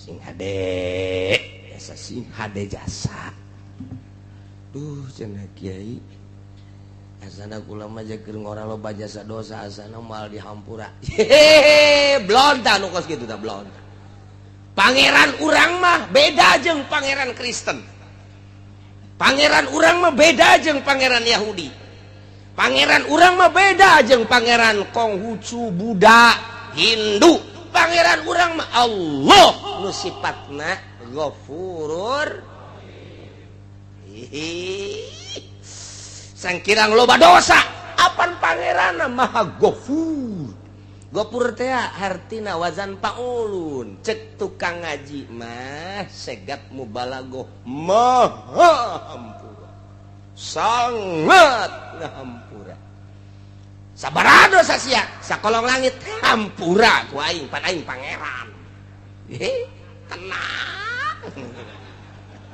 Sing hade jasa, sing hade jasa. Duh cenah kiai asana kula mah keur ngora loba jasa dosa asana moal dihampura. Hehehe, blon tah nu kos kitu tah blon. Pangeran urang mah beda jeung pangeran Kristen. Pangeran urang mah beda jeung pangeran Yahudi. Pangeran urang mah beda jeung pangeran Konghucu, Buddha, Hindu. Pangeran urang mah Allah nu sifatna Ghafurur. Sangkirang loba dosa, apan pangeranna Maha Ghafur. Ghafur teh hartina wazan paulun. Cek tukang ngaji mah segat mubalagoh maha hampura. Sangat ngahampura. Sabaraha dosa sia sakolong langit hampura ku aing pan aing pangeran. Tenang.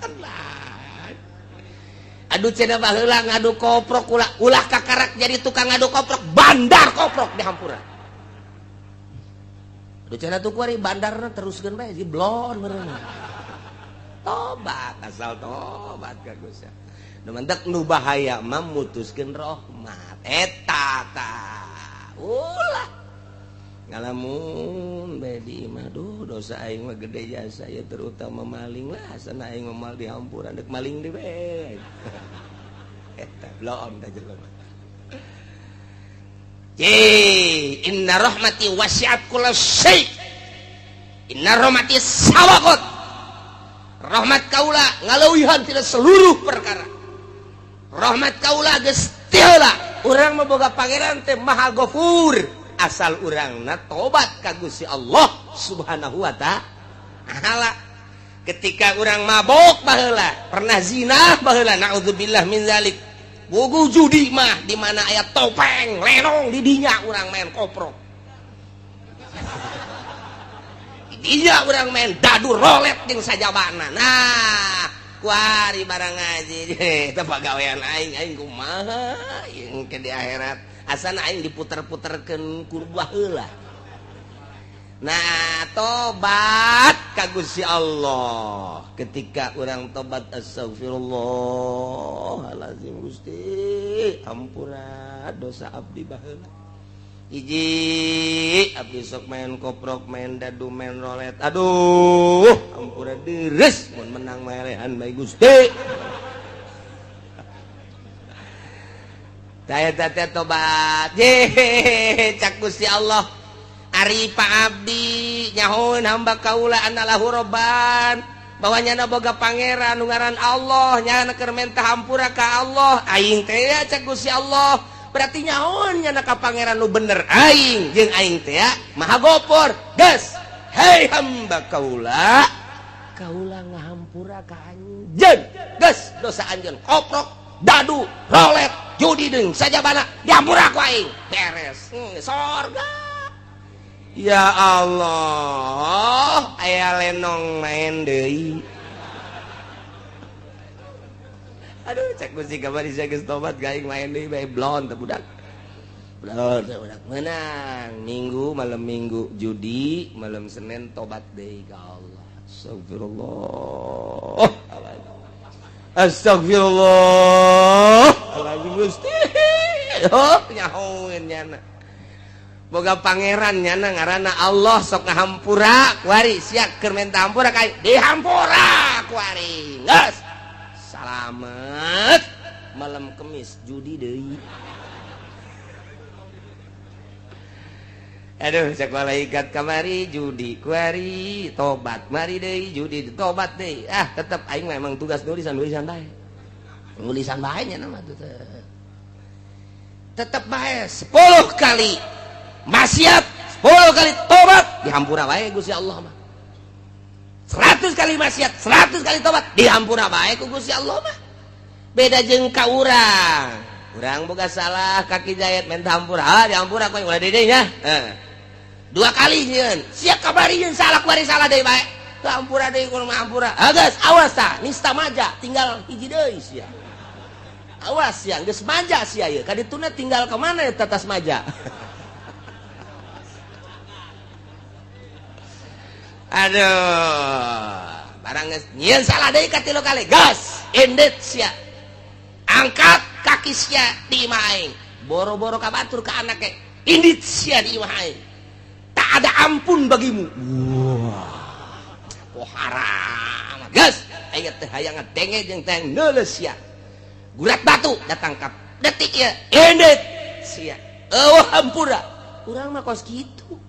Tenang. Aduh cenah baheula ngadu koprok ulah ulah kakarak jadi tukang ngadu koprok, bandar koprok dihampura. Aduh cenah tuh kuari bandarna teruskeun bae si blon meureun. Tobat asal tobat ka Gusti. Nu mantak nu bahaya mah mutuskeun rahmat. Eta tah. Ulah ngalamun bae di imah duh dosa aing mah gede jasa ya terutama maling lah asana aing mah moal dihampura deuk maling deui bae. Eta blon tah jelema. Ye, inna rahmati wasi'at kulla syai. Inna rahmati sabaqat. Rahmat kaula ngaleuwihan tina seluruh perkara. Rahmat kaula geus ti heula. Urang mah boga pangeran teh Maha Ghafur. Asal urangna tobat ka Gusti Allah Subhanahu wa ta'ala. Ketika urang mabok baheula, pernah zina baheula, naudzubillah min zalik. Bugu judi mah di mana aya topeng lenong di dinya urang main koprok. Di dinya urang main dadu rolet jeung sajabana. Nah, kuari barang ngaji eta pagawean aing aing kumaha jeung ke di akhirat asana aing diputer-puterkeun ku baheula. Nah, tobat ka Gusti Allah. Ketika urang tobat astagfirullahalazim Gusti, ampura dosa abdi baheula. Hiji abdi sok main koprok, main dadu, main rolet. Aduh, ampura deres mun menang melehan bae Gusti. Tah eta teh tobat. Ye, cak Gusti Allah. Ari Pak Abdi nyahoeun hamba kaula anallahu robban bahwa nyana boga pangeran nu ngaran Allah nyana keur menta hampura ka Allah aing teh ya cak Gusti Allah berarti nyahoeun nyana ka pangeran nu bener aing jeung aing teh ya Maha Gopor geus hei hamba kaula kaula ngahampura ka anjeun geus dosa anjeun koprok dadu rolet judi deung sajabana dihampura ku aing beres sorga. Ya Allah, aya lenong main deui. Aduh, cek Gusti kamari sia geus tobat gaing main deui bae blon teh budak. Blon teh budak menang. Minggu malam Minggu judi, malam Senin tobat deui ka Allah. Astagfirullah. Astagfirullah. Alazim Gusti. Oh, nyahoeun nyana. Boga pangeran nyana ngaranna Allah sok ngahampura kuari sia keur menta hampura ka dihampura kuari geus salamet malam Kemis judi deui. Aduh cek malaikat kamari judi kuari tobat mari deui judi tobat deui ah tetep aing memang tugas nulisan-nulisan bae nulisan bae nya mah tetep bae 10 kali maksiat 10 kali tobat dihampura bae Gusti Allah mah. 100 kali maksiat 100 kali tobat dihampura bae ku Gusti Allah mah. Beda jeung ka urang. Urang boga salah kaki jayat menta hampura ah dihampura ku ulah deui nya. 2 kali nyieun sia kabari yeun salah kuari salah deui bae. Teu hampura deui kudu hampura. Ah geus awas tah nista maja tinggal hiji deui sia. Awas sia geus maja sia ieu ka dituna tinggal ka mana eta tas maja. Aduh, barang geus nyieun salah deui katilu kali, gas indit sia, angkat kaki sia di imah aing. Boro-boro ka batur, ka anak ge, indit sia di imah aing, tak ada ampun bagimu. Wah, poharam gas aing teh, hayang ngadenge jeung teh neuleus sia. Gurat batu datang ka detik ieu, indit sia, eueuh hampura. Urang mah kos kitu,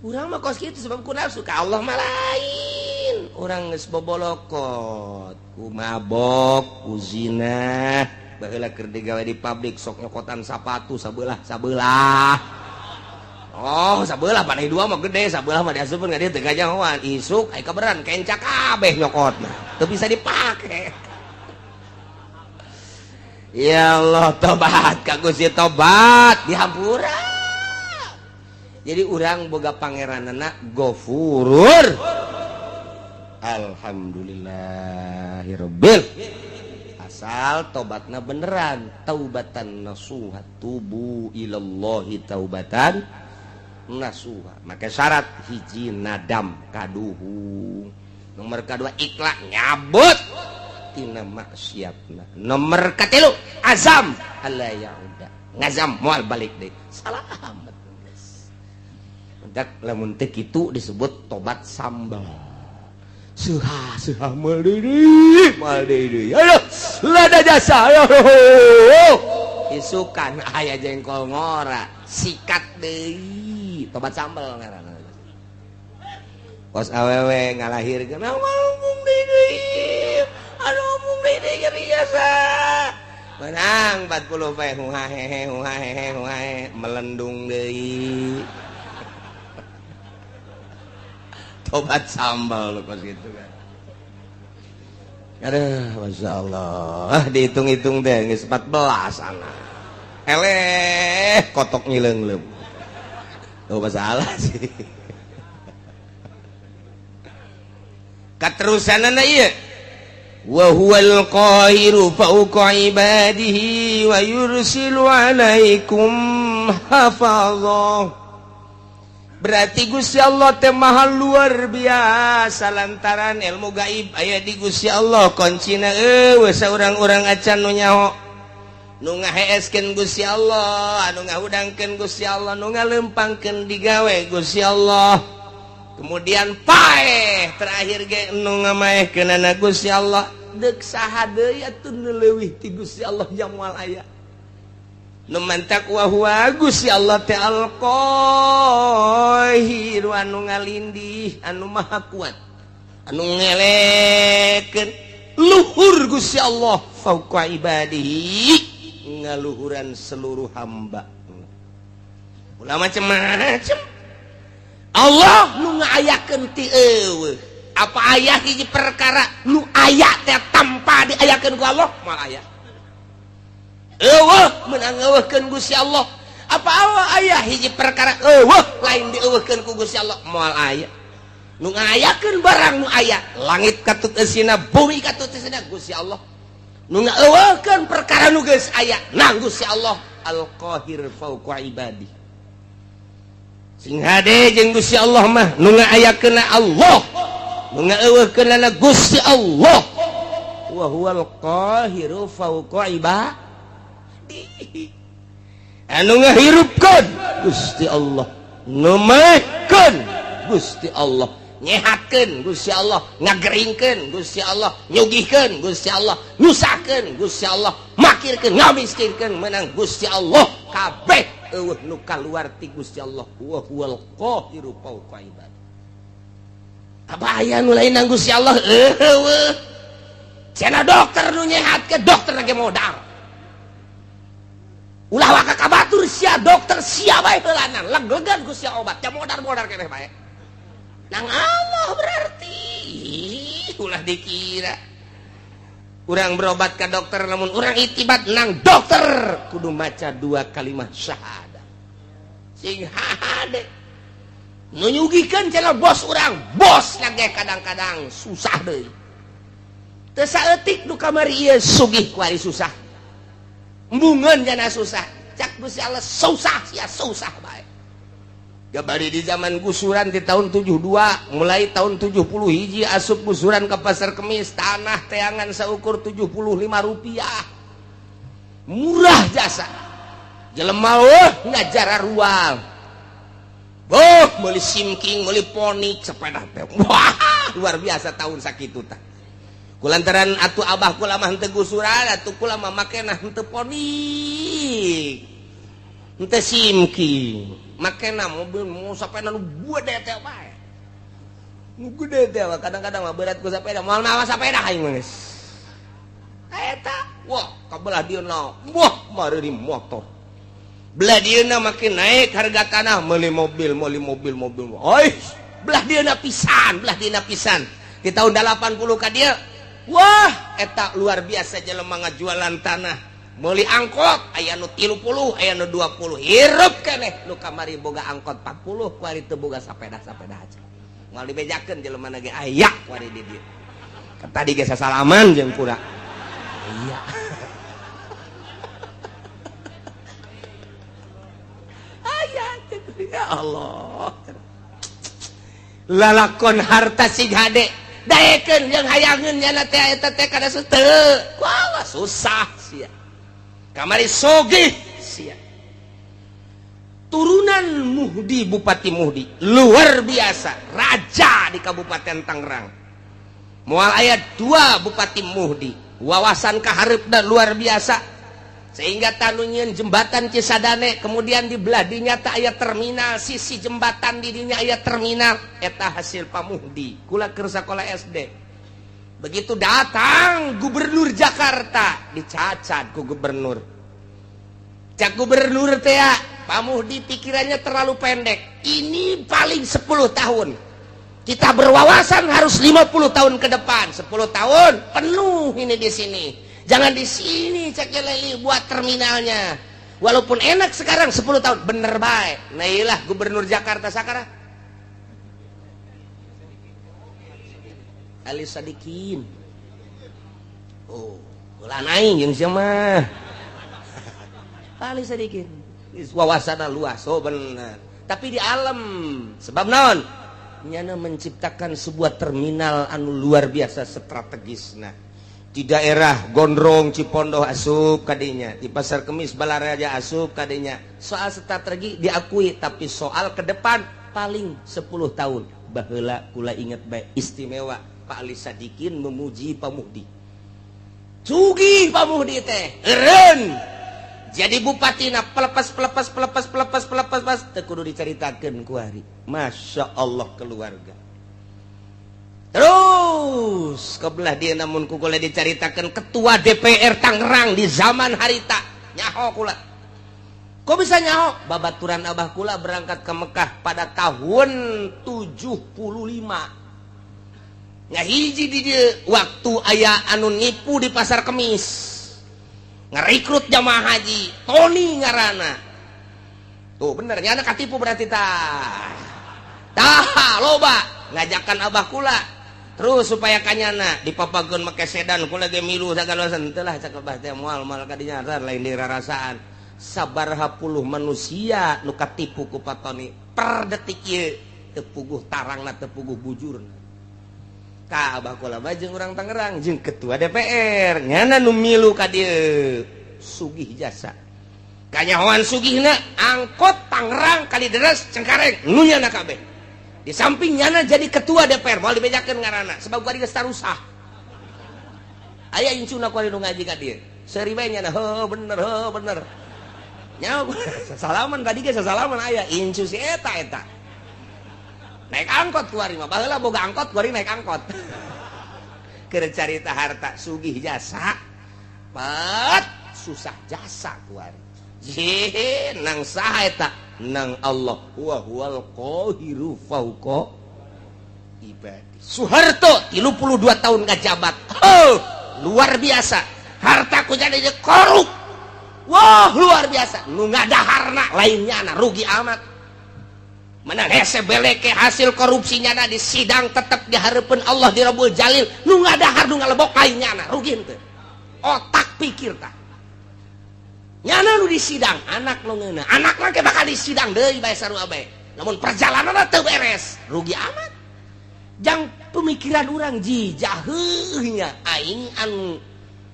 urang mah kos kitu, sebab ku nafsu. Ka Allah mah lain. Urang geus bobolokot ku mabok, ku zina. Baheula keur digawe di pabrik, sok nyokotan sapatu sabelah sabelah. Oh, sabelah panai dua mah gede, sabelah mah diasupkeun ka dieu teu kanyahoan. Isuk aya kaberan, kenca kabeh nyokotna, teu bisa dipake. Ya Allah, tobat ka Gusti, tobat dihampura. Jadi urang boga pangeranana Gofurur. Alhamdulillahirabbil, asal tobatna beneran, taubatan nasuha, tubu ilallahi taubatan nasuha. Maka syarat hiji nadam kaduhung, nomor kedua ikhlas nyabut tina maksiatna, nomor katilu azam alla yauda, ngazam moal balik deui. Salamet geus. Mentak lamun teu kitu disebut tobat sambal. Suha suha, moal deui, moal deui, aduh, lada jasa, aduh. Isukan aya jengkol ngora, sikat deui, tobat sambal ngaranna. Kos awewe ngalahirkeun, ngomong deui, aduh, ngomong deui, nyeri jasa. Menang 40 poe, huhahehe huhahehe huhahe, melendung deui. Tobat sambal kos gitu kan. Aduh, Masya Allah, dihitung-hitung deh geus 14 anak. Eleh, kotok ngileung-leung. Oh, masalah sih. Katerusanana ieu, wa huwal qahiru fawqa ibadihi wa yursilu alaikum hafazah. Berarti Gusti Allah teh maha luar biasa lantaran ilmu gaib aya di Gusti Allah. Kuncina eueuh saurang-urang acan nu nyaho. Nu ngaheeskeun Gusti Allah, anu ngahudangkeun Gusti Allah, nu ngalempangkeun digawe Gusti Allah. Kemudian paeh terakhir ge nu ngamaehkeunana Gusti Allah. Deuk saha deui atuh nu leuwih ti Gusti Allah jang moal aya. Nu mantak wa huwa Gusti Allah teh al-Qahir, anu ngalindih, anu maha kuat, anu ngelekeun luhur. Gusti Allah fauqa ibadihi, ngaluhuran seluruh hamba. Ulah macem-macem. Allah nu ngaayakeun ti eueuh. Apa aya hiji perkara nu aya teh tanpa diayakeun ku Allah? Moal aya. Eueuh meunang eueuhkeun Gusti Allah. Apa Allah aya hiji perkara eueuh lain dieueuhkeun ku Gusti Allah? Moal aya. Nu ngayakeun barang nu aya, langit katut eusina, bumi katut eusina, Gusti Allah. Nu ngaeueuhkeun perkara nu geus aya nang Gusti Allah Al-Qahir fauqa ibadi. Sing hade jeung Gusti Allah mah, nu ngaayakeunna Allah, nu ngaeueuhkeunna Gusti Allah. Wa huwal qahiru fauqa ibadi, anu ngahirupkeun Gusti Allah, nu maehkeun Gusti Allah, nyehatkeun Gusti Allah, ngageringkeun Gusti Allah, nyugihkeun Gusti Allah, nyusahkeun Gusti Allah, makirkeun, ngamiskinkeun menang Gusti Allah. Kabeh eueuh nu kaluar ti Gusti Allah. Wa huwal qahiru fauqa ibadi. Apa aya nu lain nang Gusti Allah? Eueuh. Cenah dokter nu nyehatkeun, dokter lagi modal. Ulah waka ka batur sia, dokter sia bae heulanan, leg-legan ku sia obat, ja modar-modar keneh bae. Nang Allah berarti ulah dikira. Urang berobat ke dokter, namun urang itibat nang dokter kudu maca dua kalimat syahadat. Sing hade. Nu nyugihkeun cenah bos urang, bos lagi kadang-kadang susah deui. Teu saeutik nu kamari ieu sugih, kuari susah. Embungeun jana susah. Cak Gusti Allah, susah sia, susah bae. Gabari di zaman gusuran di tahun 72, mulai tahun 70 hiji asup gusuran ke Pasar Kemis, tanah teangan seukur 75 rupiah. Murah jasa. Jelema weh ngajara ruang. Oh, meuli simking, meuli ponik sepeda teh. Wah, luar biasa tahun sakitu tah. Kulantaran atuh abah kula mah henteu gusuran, atuh kula mah makena henteu ponik. Henteu simking. Makena mobil mau sepeda nu gede teh bae. Nu gede teh kadang-kadang mah berat ku sepeda, moal mawa sepeda aing mah geus. Eta, wah, kabelah dieuna. Wah, mareuri motor. Belah dieuna makin naik harga tanah, meuli mobil, meuli mobil, mobil. Oi, belah dieuna pisan, belah dieuna pisan. Di tahun 80 ka dieu, wah, eta luar biasa jelema ngajualan tanah. Meuli angkot aya nu 30, aya nu 20. Hirup keneh nu kamari boga angkot 40, kuari teu boga sapeda-sapeda aja. Moal dibejakeun jelema ge aya kuari di dieu. Tadi ge sasalaman jeung kura. Iya. Aya ya Allah. Lalakon harta sig hade daekeun jeung hayangeun nyana teh eta teh kada teu. Wah, susah sia. Kamari sogih sia. Turunan Muhdi, Bupati Muhdi luar biasa, raja di Kabupaten Tangerang. Moal aya 2 Bupati Muhdi, wawasan kahareupna luar biasa sehingga tanu nyieun jembatan Cisadane, kemudian di belah dinya teh aya terminal, sisi jembatan di dinya aya terminal, eta hasil Pak Muhdi. Kula keur sakola SD. Begitu datang gubernur Jakarta, dicacat ku gubernur. Cak gubernur teh, Pak Muhdi pikirannya terlalu pendek. Ini paling 10 tahun. Kita berwawasan harus 50 tahun ke depan. 10 tahun penuh ini di sini. Jangan di sini cek leli buat terminalnya. Walaupun enak sekarang 10 tahun, bener baik. Nah iyalah gubernur Jakarta sekarang. Ali Sadikin. Oh, ulah aing jeung sia mah. Ali Sadikin. Wawasanna luas, oh bener. Tapi di alam sebab naon? Nyana menciptakan sebuah terminal anu luar biasa strategisna. Di daerah Gondrong Cipondoh asup kadinya, di Pasar Kemis Balaraja asup kadinya. Soal strategi diakui, tapi soal ke depan paling 10 tahun. Baheula kula inget bae istimewa Pak Ali Sadikin memuji Pak Muhdi. Sugih Pak Muhdi teh, eureun. Jadi bupatina pelepas pelepas pelepas pelepas pelepas pas teu kudu dicaritakeun ku hari. Masya Allah keluarga. Terus kebelah dia namun ku kula dicaritakeun ketua DPR Tangerang di zaman harita nyaho kula. Kok bisa nyaho? Babaturan abah kula berangkat ke Mekah pada tahun 75. Ngahiji di dia waktu aya anu nipu di Pasar Kemis. Ngerekrut jamaah haji, Tony ngarana. Tuh bener nyana katipu berarti tah. Tah loba ngajakan abah kula. Terus supaya kanyana dipapageun make sedan kula ge milu sagala teu lah cak abah teh moal moal kadinya lain dirarasaan. Sabaraha puluh manusia nu katipu ku Pak Tony per detik ieu teu puguh tarangna teu puguh bujurna. Ka abah kula mah jeung urang Tangerang jeung ketua DPR nyana nu milu ka dieu sugih jasa. Kanyahoan sugihna angkot Tangerang Kalideres Cengkareng nu nyana kabeh. Di samping nyana jadi ketua DPR moal dibejakeun ngaranna sebab gua geus tarusah. Aya incuna ku nu ngaji ka dieu. Seuri bae nyana heuh bener heuh bener. Nyaho sasalaman tadi ge sasalaman aya incu si eta eta. Naik angkot kuari mah baheula boga angkot kuari naik angkot. Keur carita harta sugih jasa. Pat susah jasa kuari. Jih, nang saha eta? Nang Allah wa huwal qahiru fauqa ibadi. Soeharto 32 tahun ngajabat. Oh, luar biasa. Harta ku jadi korup. Wah, luar biasa. Nu ngadaharna lainnya na rugi amat. Menang hese beleke hasil korupsinya na di sidang tetep dihareupeun Allah di Rabbul Jalil. Nu ngadahar nu ngalebok lainnya na rugi henteu. Otak pikir tah. Nyana nu di sidang anak nu ngeunah. Anak mah bakal di sidang deui bae sarua bae. Namun perjalanan teu beres, rugi amat. Jang pemikiran urang ji jaheuhnya aing anu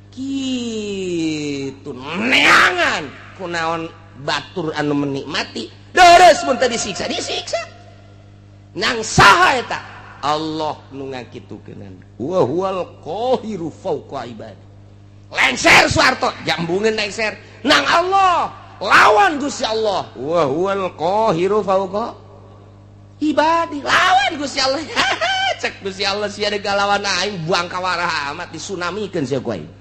kitu neangan kunaon batur anu menikmati deres mun teu disiksa disiksa. Nang saha eta? Allah nu ngakitukeun. Wa huwal qahiru fawqa ibadi. Lengser Soeharto, jambungeun lengser. Nang Allah lawan Gusti Allah. Wa huwal qahiru fawqa ibadi. Lawan Gusti Allah. Cek Gusti Allah sia deuk lawan aing buang kawarah amat disunamikeun sia ku aing.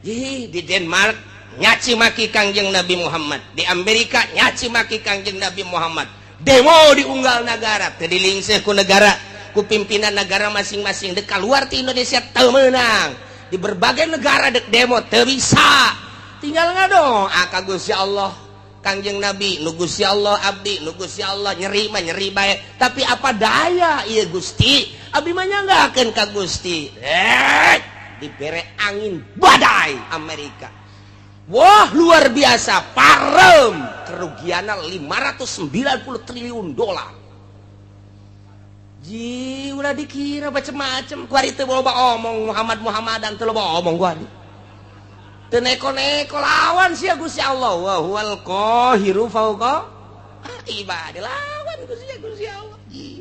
Di Denmark nyaci maki Kangjeng Nabi Muhammad, di Amerika nyaci maki Kangjeng Nabi Muhammad. Demo di unggal negara, teu dilingseh ku negara, ku pimpinan negara masing-masing. Dek keluar ti Indonesia teu meunang. Di berbagai negara dek demo teu bisa. Tinggal ngadoa ka Gusti Allah. Kangjeng Nabi nu Gusti Allah abdi nu Gusti Allah nyeri mah nyeri bae, tapi apa daya ieu Gusti, abdi mah nyanggakeun ka Gusti. Dibere angin badai Amerika. Wah, luar biasa, parem kerugiannya 590 triliun dolar. Ji ulah dikira macem-macem kuari teu loba omong Muhammad Muhammadan teu loba omong kuari. Teu neko-neko lawan sia Gusti Allah. Wa huwal qahiru fawqa ibadi, lawan Gusti Gusti Allah. Ji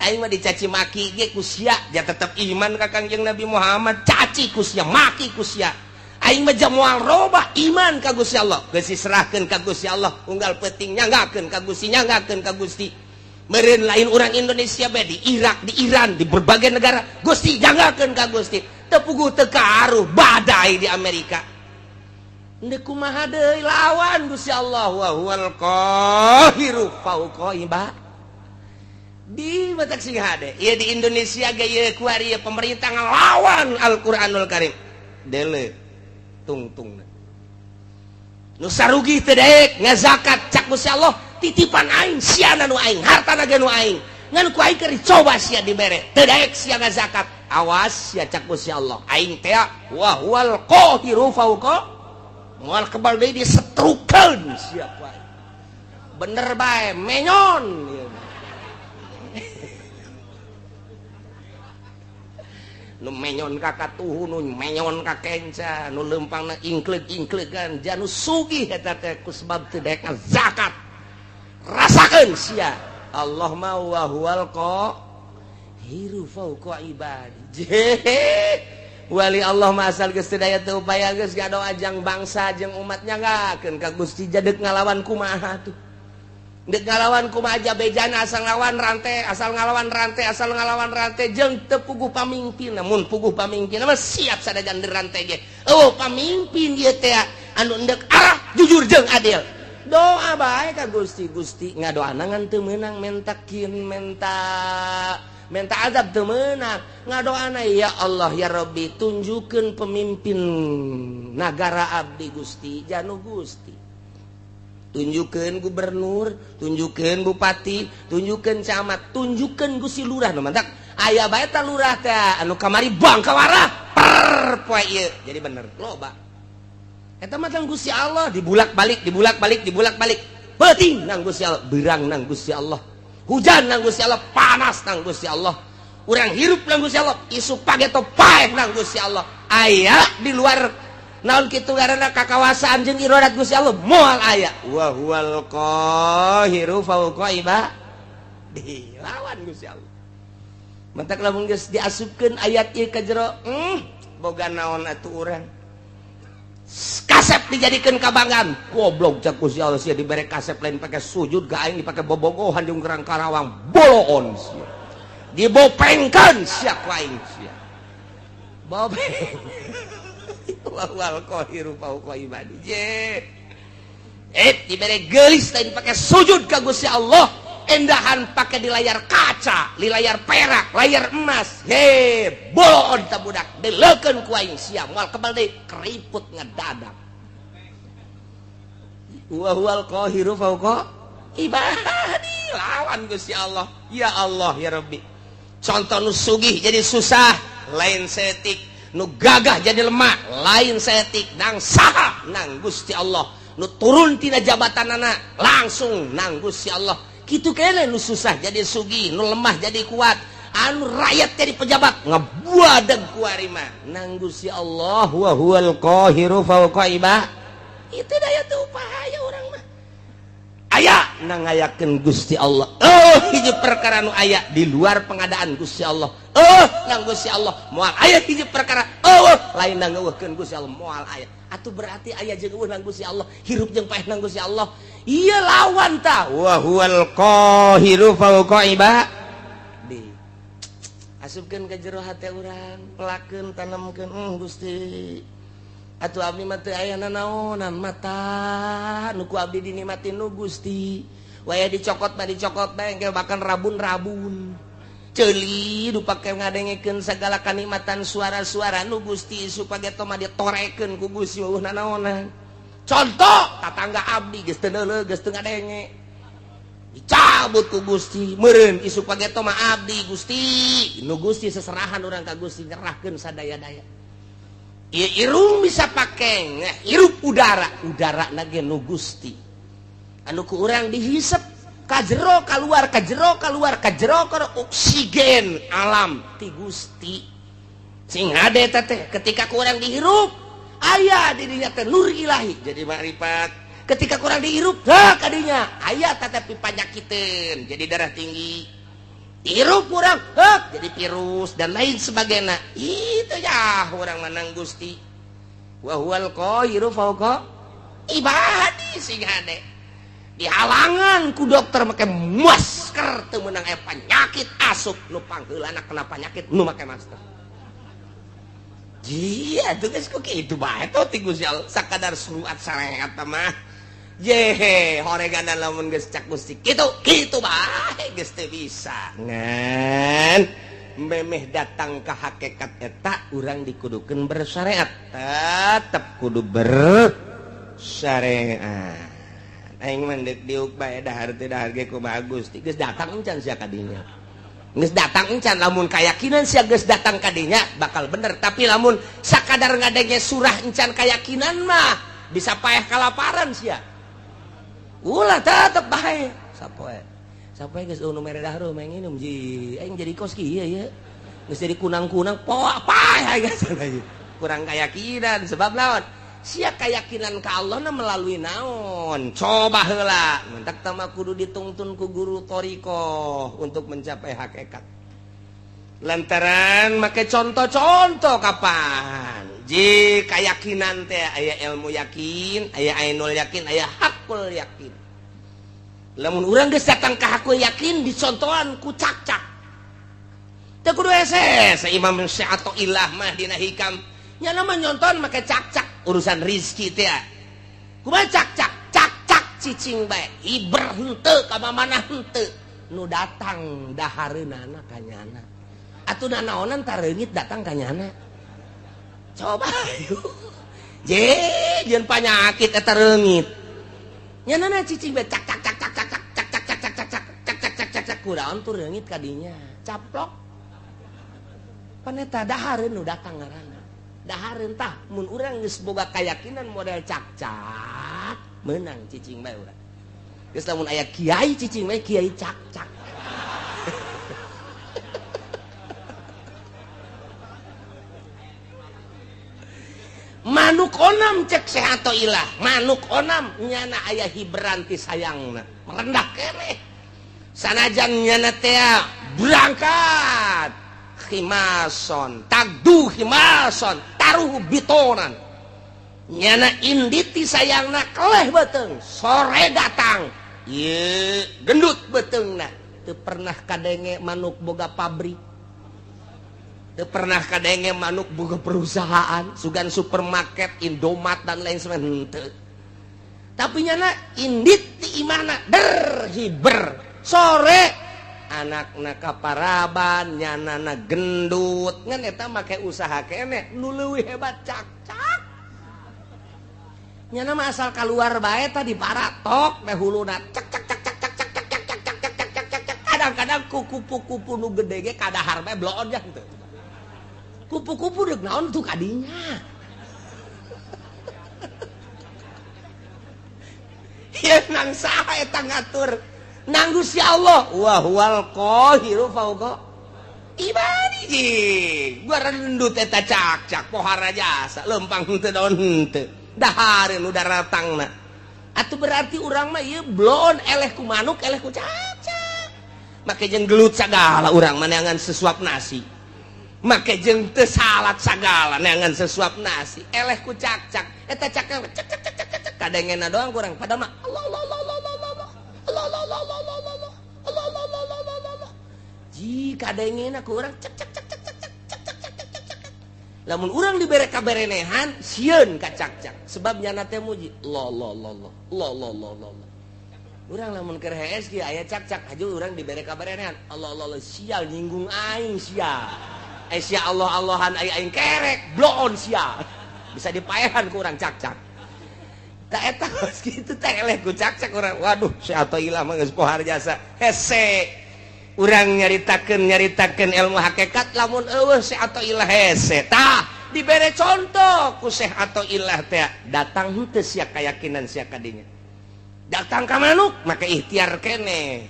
aing mah dicaci maki ge ku sia ja tetep iman ka Kangjeng Nabi Muhammad. Caci ku sia, maki ku sia, aing mah moal robah iman ka Gusti Allah. Geus diserahkeun ka Gusti Allah, unggal peuting nyanggakeun ka Gusti, nyanggakeun ka Gusti. Meureun lain urang Indonesia bae, di Irak, di Iran, di berbagai negara Gusti nyanggakeun ka Gusti. Teu puguh teu karuh badai di Amerika. Ndek kumaha deui, lawan Gusti Allah. Wa huwal qahiru fawqa ibadi. Matak sing hade ieu di Indonesia ge ieu kuari ieu pemerintah ngelawan Al-Qur'anul Karim. Dele tungtung nu sarugi teu daek ngazakat, cak Gusti Allah titipan aing sia, nu aing hartana ge nu aing, ngan ku aing keur dicoba sia dibere teu daek sia ngazakat. Awas sia, cak Gusti Allah, aing teh wa huwal qahiru fawqa, moal kebal deui disetrukeun sia ku aing. Bener bae menyon nu menyon ka katuhu, nu menyon ka kenca, nu leumpangna ingkleug-ingklegan janu sugih eta teh ku sebab teu daek zakat. Rasakeun sia, Allah mah wa huwal qahiru fawqa ibadi. Wali Allah mah asal geus teu daya teu upaya geus ngadoa jang bangsa jeung umat nyanggakeun ka Gusti. Jadek ngalawan kumaha tuh, dek ngalawan kumaha aja bejana, asal ngalawan rantai, asal ngalawan rantai, asal ngalawan rantai jeung teu puguh pamimpin. Namun puguh pamimpin mah siap sadajan rantai ge. Oh, pamimpin ieu teh anu endek arah jujur jeung adil. Doa bae ka Gusti. Gusti ngadoana ngan teu meunang, mentakin menta minta azab teu meunang. Ngadoana, ya Allah ya Rabbi, tunjukkeun pemimpin nagara abdi Gusti, janu Gusti tunjukkeun gubernur, tunjukkeun bupati, tunjukkeun camat, tunjukkeun Gusti lurah. Nu mantak aya bae ta lurah teh anu kamari bang kawarah per poe ieu jadi bener loba. Eta mah Gusti Allah dibulak-balik, dibulak-balik, dibulak-balik. Peuting nang Gusti Allah, beurang nang Gusti Allah, hujan nang Gusti Allah, panas nang Gusti Allah, urang hirup nang Gusti Allah, isuk pageto paeh nang Gusti Allah. Aya di luar naon kitu ngaranna kakawasaan jeung iradat Gusti Allah moal aya. Wa huwal qahiru fawqa ibadi, lawan Gusti Allah. Mentak lamun geus diasupkeun ayat ieu ka jero, boga naon atuh urang? Kasep dijadikan kabanggaan, goblok, cak Gusti Allah sia dibere kasep lain pakai sujud ga aing, dipake bobogohan jeung gerang Karawang boloon sia, dibopengkeun sia ku aing sia bopeng. Wal qahiru fawqa ibadi. Je dibere geulis lain pakai sujud ka Gusti Allah, endahan pakai di layar kaca, di layar perak, layar emas. He boloon ta budak, dileukeun ku aing sia moal kebal deui, keriput ngedadak. Wa huwal qahiru fawqa ibadi, lawan Gusti Allah. Ya Allah ya Rabbi, contoh nu sugih jadi susah lain setik, nu gagah jadi lemah lain setik, nang saha? Nang Gusti Allah. Nu turun tina jabatanana langsung nang Gusti Allah. Kitu keneh nu susah jadi sugih, nu lemah jadi kuat, anu rakyat jadi pejabat ngebuadeg ku ari mah nang Gusti Allah. Wa huwal qahiru fawqa ibad. Itu daya teu upaya urang mah. Aya nang ngayakeun Gusti Allah. Oh, hiji perkara nu aya di luar pengadaan Gusti Allah. Oh, nang Gusti Allah moal aya hiji perkara. Oh, lain nang ngeuweuhkeun Gusti Allah moal aya. Atuh berarti aya jeung euweuh nang Gusti Allah, hirup jeung paeh nang Gusti Allah. Ieu lawan ta. Wa huwal qahiru fawqa ibadi. Asupkeun ka jero hate urang, pelakeun tanemkeun Gusti. Atuh abdi mah teu aya nanaonan mata nu ku abdi dinikmatin nu Gusti. Waya dicokot mah dicokot bae engke bahkan rabun-rabun. Ceuli nu pake ngadengekeun sagala kanikmatan suara-suara nu Gusti supaya mah ditorekeun ku Gusti eueuh nanaonan. Contoh tatangga abdi geus teu neuleuh geus teu ngadenge. Dicabut ku Gusti meureun isuk pageto mah abdi Gusti. Nu Gusti seserahan urang ka Gusti nyerahkeun sadaya-daya. Ieu irung bisa pake hirup udara, udara na ge nu Gusti. Anu ku urang dihisep ka jero kaluar, ka jero kaluar, ka jero kaluar, oksigen alam ti Gusti. Sing hade teh ketika ku urang dihirup aya di dinya teh nur ilahi jadi makrifat. Ketika kurang dihirup heh kadinya aya tetapi panyakiteun jadi darah tinggi. Hirup kurang heh jadi virus dan lain sebagainya. Itu ya urang menang Gusti. Wa huwal qahiru fawqa ibadi. Sing hade dihalangan ku dokter make masker teu meunang aya penyakit asup nu pangheulana kena penyakit nu make masker. Iya, tuh geus ku kitu bae tuh ti Gusti Allah sakadar surat syariat mah. Yehe, horegana lamun geus cak Gusti kitu, kitu bae geus teu bisa. Ngan memeh datang ka hakikat eta urang dikudukeun bersyariat. Tetep kudu bersyariat. Aing mah deuk diuk bae dahar teu dahar ge kumaha Gusti. Geus datang encan sia ka dinya. Geus datang encan lamun kayakinan sia geus datang ka dinya bakal bener, tapi lamun sakadar ngadenge surah encan kayakinan mah bisa paeh kalaparan sia. Ulah tetep bae. Sapoe. Sapoe geus nu mere dahar mah nginum ji. Aing jadi kos kieu ye. Geus jadi kunang-kunang poa paeh geus. Kurang kayakinan sebab naon? Sia kayakinan ka Allah na melalui naon? Coba heula. Mentak tama kudu ditungtun ku guru thoriqoh untuk mencapai hakikat. Lantaran make contoh-contoh kapan? Ji kayakinan teh aya ilmu yakin, aya ainul yakin, aya hakul yakin. Lamun urang geus datang ka hakul yakin dicontohan ku cakcak. Teu kudu hese Imam Syathoillah mah dina hikam. Nya mah nyonton make cakcak urusan rizki teh. Kumaha cakcak? Cakcak cicing bae. Hiber henteu ka mana henteu. Nu datang dahareunana ka nyana. Atuh nanaonan tareungit datang ka nyana. Coba je jeung panyakit eta reungit. Nyanana cicing bae cak cak cak cak cak cak cak cak cak cak cak cak cak cak cak cak kudaon tuh reungit ka dinya. Caplok. Pan eta dahareun nu datang ngaranna. Dahareun tah mun urang geus boga kayakinan model cakcak meunang cicing bae urang. Geus lamun aya kiai cicing bae kiai cakcak. Manuk onam cek Syathoillah, manuk onam nyana aya hiberan ti sayangna merendah keneh. Sanajan nyana teh berangkat khimason, tagdu khimason, taruh bitonan. Nyana inditi sayangna keleh beuteung, sore datang. Ieu gendut beuteungna, teu pernah kadenge manuk boga pabrik. Teu pernah kadenge manuk boga perusahaan, sugan supermarket, Indomaret dan lain sebagainya henteu. Tapi nyana indit ti imahna der hiber. Sore anakna kaparaban, nyanana gendut. Ngan eta make usaha keneh nu leuwih hebat cakcak. Nyana mah asal keluar bae tadi paratok teh huluna cak cak cak cak cak cak cak cak cak cak cak cak cak. Kadang-kadang ku kupu-kupu nu gede ge kadahar bae bloon jang teu. Kupu-kupu deuk naon tuh kadinya. Sieun nang saha eta ngatur? Nang Gusti Allah. Wa huwal qahiru fauqa ibadihi. Gua rendut eta cakcak pohara jasa lempang henteu daun henteu. Dahareun nu daratangna. Atuh berarti urang mah ieu bloon, eleh ku manuk, eleh ku cakcak. Make jeung gelut sagala urang mah neangan sesuap nasi. Make jeung teu salat sagala neangan sesuap nasi. Eleh ku cakcak. Eta cakcak cek cek cek cek cek kadengena doang kurang. Padahal mah Allah Allah Allah Allah Allah Allah Allah Allah Allah Allah Allah Allah Allah Allah Allah Allah Allah. Ji kadengena ku urang cek cek cek cek cek cek cek cek cek cek cek cek. Lamun urang dibere kaberenehan sieun ka cakcak sebab nyana teh muji Allah Allah Allah Allah Allah Allah Allah Allah. Urang lamun keur hees kieu aya cakcak haju urang dibere kaberenehan Allah Allah Allah, sial nyinggung aing sia. Eh, sia Allah Allahan aing aing kerek bloon sia. Bisa dipaehan ku urang cakcak. Tak eta geus kitu teh eleh ku cakcak urang. Waduh, si Athoillah mah geus pohar jasa. Hese. Urang nyaritakeun nyaritakeun ilmu hakikat lamun eueuh Syekh Athoillah hese. Tah, dibere contoh ku Syekh Athoillah teh datang henteu sia keyakinan sia kadinya. Datang ka manuk maka ikhtiar kene.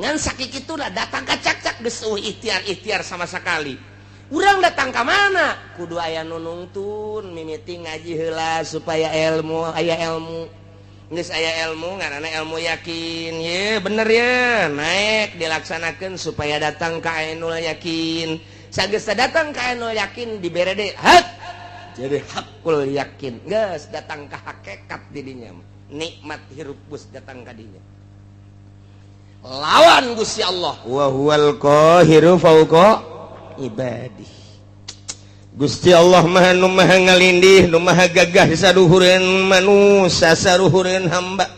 Ngan sakikituna datang ka cakcak geus eueuh ikhtiar-ikhtiar sama sekali. Urang datang ka mana? Kudu aya nu nungtun mimiti ngaji heula supaya ilmu aya ilmu. Geus aya ilmu ngaranna ilmu yakin ye bener ya naik dilaksanakeun supaya datang ka ainul yakin. Sageus datang ka ainul yakin dibere deui hak jadi hakul yakin. Geus datang ka hakikat didinya. Nikmat hirup geus datang ka dinya. Lawan Gusti Allah wa huwal qahiru fauqa ibadih. Gusti Allah maha nu maha ngalindih, nu maha gagah saduhureun manusia, saduhureun hamba.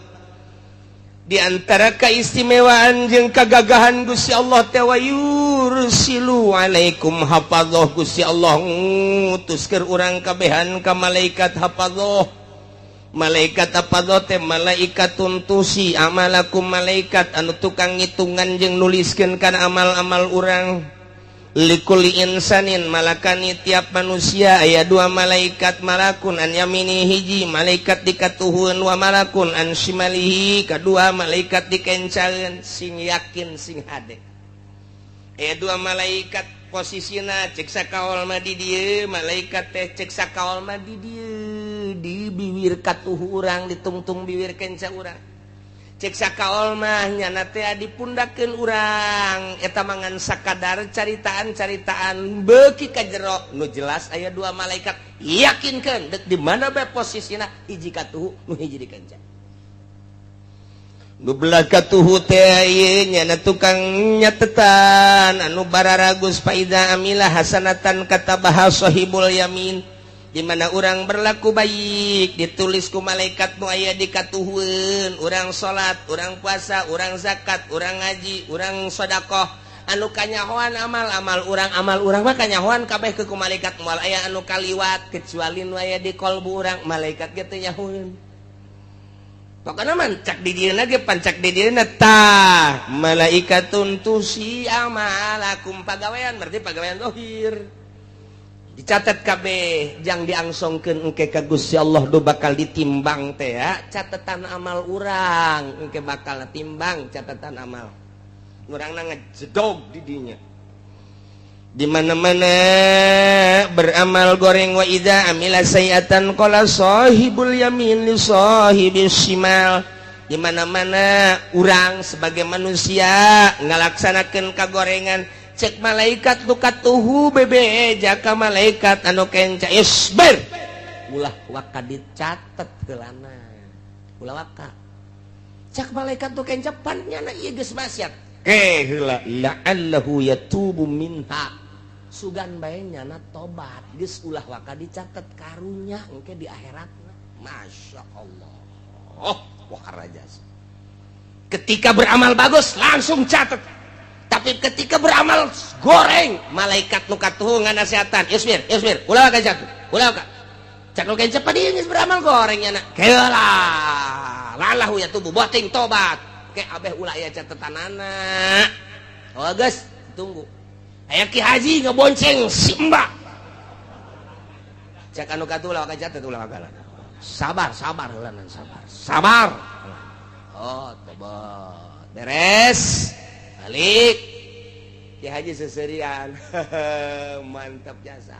Di antara keistimewaan jeung kagagahan Gusti Allah teh wa yursilu alaikum hafadzah. Gusti Allah ngutus keur urang kabehan ka malaikat hafadzah. Malaikat hafadzah teh malaikatun tuhsi amalakum, malaikat anu tukang ngitungan jeung nuliskeun kana amal-amal urang. Likulli insanin malakani tiap manusia aya dua malaikat, malakun an yamini, hiji malaikat dikatuhun, wa malakun an shimalihi, kedua malaikat dikencaeun. Sing yakin sing hade aya dua malaikat posisina. Cek sakaol mah di dieu malaikat teh, cek sakaol mah di dieu, di bibir katuhu urang, ditungtung bibir kenca urang. Cek sakaol mah nyana teh dipundakeun urang. Eta mangan sakadar caritaan-caritaan beuki ka jero. Nu jelas aya dua malaikat, yakinkeun dek di mana bae posisina, hiji katuhu, nu hiji dikenca. Nu belah katuhu teh ieu nyana tukang nyatetan anu bararagus. Faida amila hasanatan katabaha sahibul yamin. Di mana orang berlaku baik ditulis ku malaikat nu aya di katuhueun. Urang salat, urang puasa, urang zakat, urang ngaji, urang sedekah, anu kanyahoan amal-amal urang, amal urang mah kanyahoan kabeh ke ku malaikat, moal aya anu kaliwat kecuali nu aya di kolbu urang, malaikat ge teu nyahoeun. Pokokna mah cak di dieuna ge pancak di dieuna. Tah, malaikatun tuhsi amalakum, pagawean berarti pagawean zahir dicatat kabeh jang diangsongkeun engke ka Gusti Allah. Do bakal ditimbang teh ya catatan amal urang, engke bakal timbang catatan amal urang na ngejedog di dinya. Di mana-mana beramal goreng, wa idza amila sayiatan qala sahibul yamin li sahibis shimal. Di mana-mana urang sebagai manusia ngalaksanakeun kagorengan, cek malaikat nu katuhu bebe jaka malaikat anu kenca, isbir, ulah waka dicatet heulana, ulah waka. Cek malaikat nu kenca, pan nyana ieu geus maksiat ke heula, la'allahu yatubu minha, sugan bae nyana tobat, geus ulah waka dicatet, karunya engke di akhirat. Masya Allah, oh wah raja. Ketika beramal bagus langsung catat, tapi ketika beramal goreng malaikat nu katuhu nganasehatan, isbir, isbir, ulah waka catet, ulah waka. Cak nu kenca, pan ieu geus beramal goreng nyana, keula lalahu yatubu, boting tobat ke abeh ulah aya catetanana. Oh geus, tunggu aya Ki Haji ngebonceng si Mbak, cek anu katuhu, ulah waka catet, ulah waka. Sabar, sabar heula, sabar, sabar. Oh, tobat. Beres. Balik. Ki Haji seserian. Mantap jasa.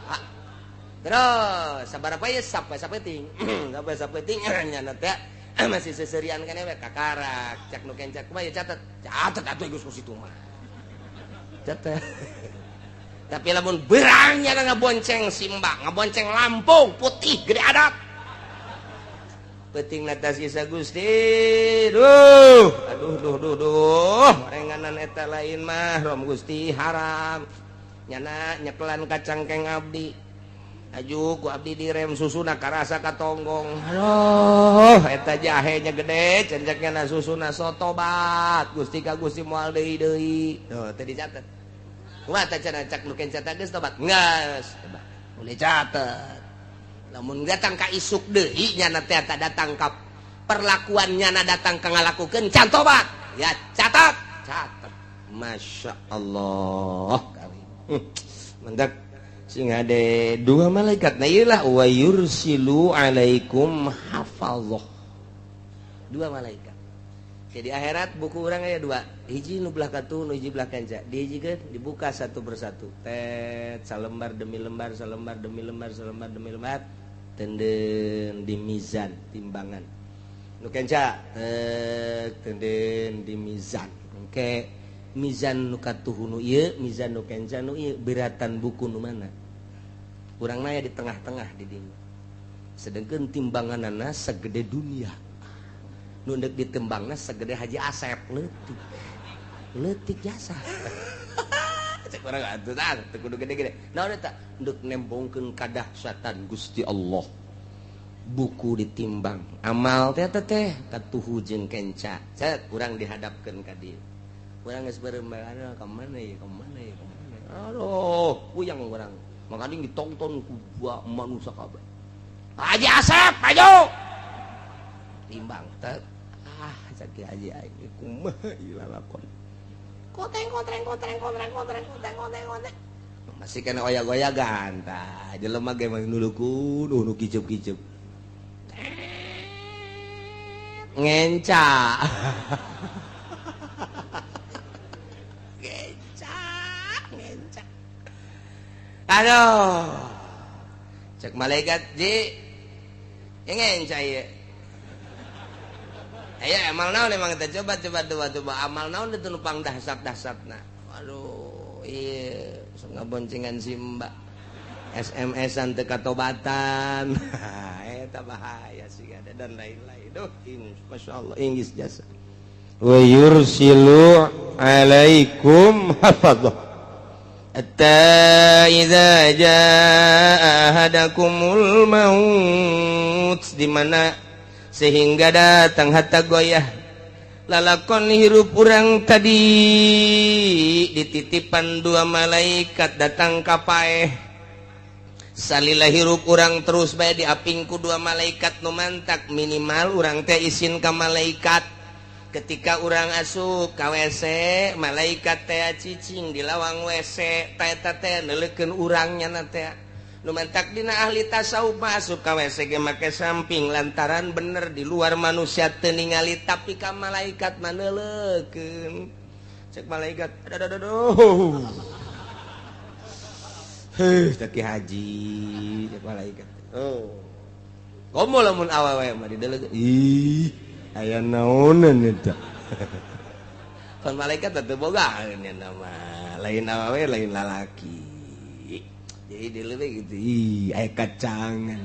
Ah. Terus sabaraha ya sampai sapeting. Sampai sapeting nyana teh masih seserian kan we kakarak. Cak nu kenca kumaha ya catet. Catet atuh geus ku situ mah. Catet. Tapi lamun berangnya ngabonceng simbang, ngabonceng Lampung putih gede adat. Penting atas kisah Gusti. Duh, aduh duh duh duh. Renganan eta lain mah rom Gusti haram. Nyana nyekelan kacangkeng abdi. Aju ku abdi direm susuna karasa katonggong. Aduh, eta jahenya gede, cenceknya na susuna sotobat. Gusti ka Gusti moal deui deui. Tuh, teu dicatet. Kumaha teh cenah cak nu kenca geus tobat? Geus. Boleh catet. Lamun datang ka isuk deui nyana teh datang ka perlakuan nyana datang ka ngalakukeun can tobat. Ya catat, catat. Masya Allah. Mendak sing ade dua malaikat. Nah iyalah wa yursilu alaikum hafazah. Dua malaikat. Jadi akhirat buku orang aya dua. Hiji nu belah katuh, nu hiji belah kenca. Dihijikeun dibuka satu persatu. Tet salembar demi lembar, salembar demi lembar, salembar demi lembar. Tenden di mizan timbangan. Nu kenca tet tenden di mizan. Engke mizan nu katuh nu ieu, mizan nu kenca nu ieu, beratan buku nu mana? Urang naya di tengah-tengah di dinya. Sedengkeun timbanganana segede dunia. Nu ndek ditembangna segede Haji Asep leutik. Leutik jasa. Cek urang atuh tah teu kudu gede-gede. Naon eta? Ndek nembongkeun kadahsyatan Gusti Allah. Buku ditimbang. Amal teh teh katuhu jeung kenca. Cek urang dihadapkeun ka dieu. Urang geus beureum ka mana ieu, ka mana ieu, ka mana. Aduh, puyang urang. Makanya ditonton ku manusia kabeh. Haji Asep, maju. Timbang teh. Ah, cek Haji aing kumaha ieu lalakon. Koteng kotreng kotreng kotreng kotreng kotreng kotreng kotreng. Masih kena oyak-oyagan tah. Jelema ge mah nulukun nu kicup-kicup. Ngenca. Ngenca, ngenca. Aduh. Cek malaikat ji. Ngenca ieu. Ayo amal naon emang kita coba coba coba coba amal naon itu nupang dahsat-dahsatna. Aduh, iya, sok ngaboncengan si mbak. SMS-an teu katobatan. Eta bahaya sih ada dan lain-lain. Duh, Masya Allah, Inggris jasa. Wa yursilu alaikum hafadzah. Hatta idza jaa ahadakumul maut, di mana sehingga datang hatta goyah lalakon hirup urang tadi dititipan dua malaikat datang ka paeh. Salila hirup urang terus bae diapingku dua malaikat nu mantak minimal urang teh isin ka malaikat. Ketika urang asup ka WC, malaikat teh cicing di lawang WC, teh teh neuleukeun urang nya teh. Nu mantak dina ahli tasawuf masuk ka WC ge make samping lantaran bener di luar manusia teu ningali tapi ka malaikat mah neuleukeun. Cek malaikat, aduh aduh aduh. Heuh, cek Ki Haji, cek malaikat. Oh. Komo lamun awewe mah dideuleuk. Ih, aya naonan eta. Kan malaikat teh boga nya nama, lain awewe lain lalaki. Jadi dileuleuk gitu, ih, aya kacangan.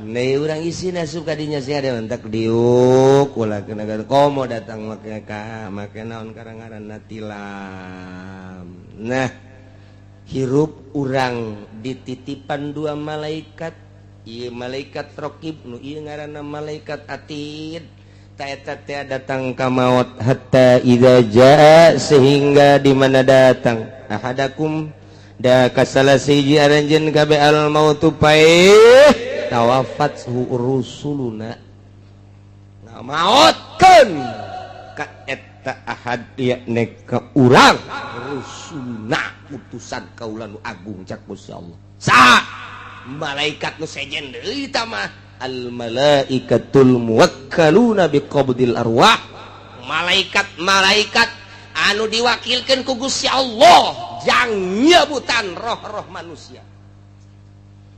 Nih urang isi asup ka dinya sia ada mentak diuk ulah kena komo datang make ka make naon karang-ngaranna tilam. Nah, hirup urang dititipan dua malaikat, ieu malaikat raqib nu ieu ngaranna malaikat atid. Ta eta teh datang ka maut hatta idza jaa sehingga di mana datang ahadakum da kasala siji aranjeun kabeh al mautu paeh tawafat rusuluna ngamaotkeun ka eta ahad yakni ka urang rusuluna utusan kaula nu agung cak Gusti Allah. Saha malaikat nu sejen deui ta mah. Al malaikatul muwakkaluna biqabdil arwah, malaikat-malaikat anu diwakilkan ku Gusti Allah jang nyebutan roh-roh manusia.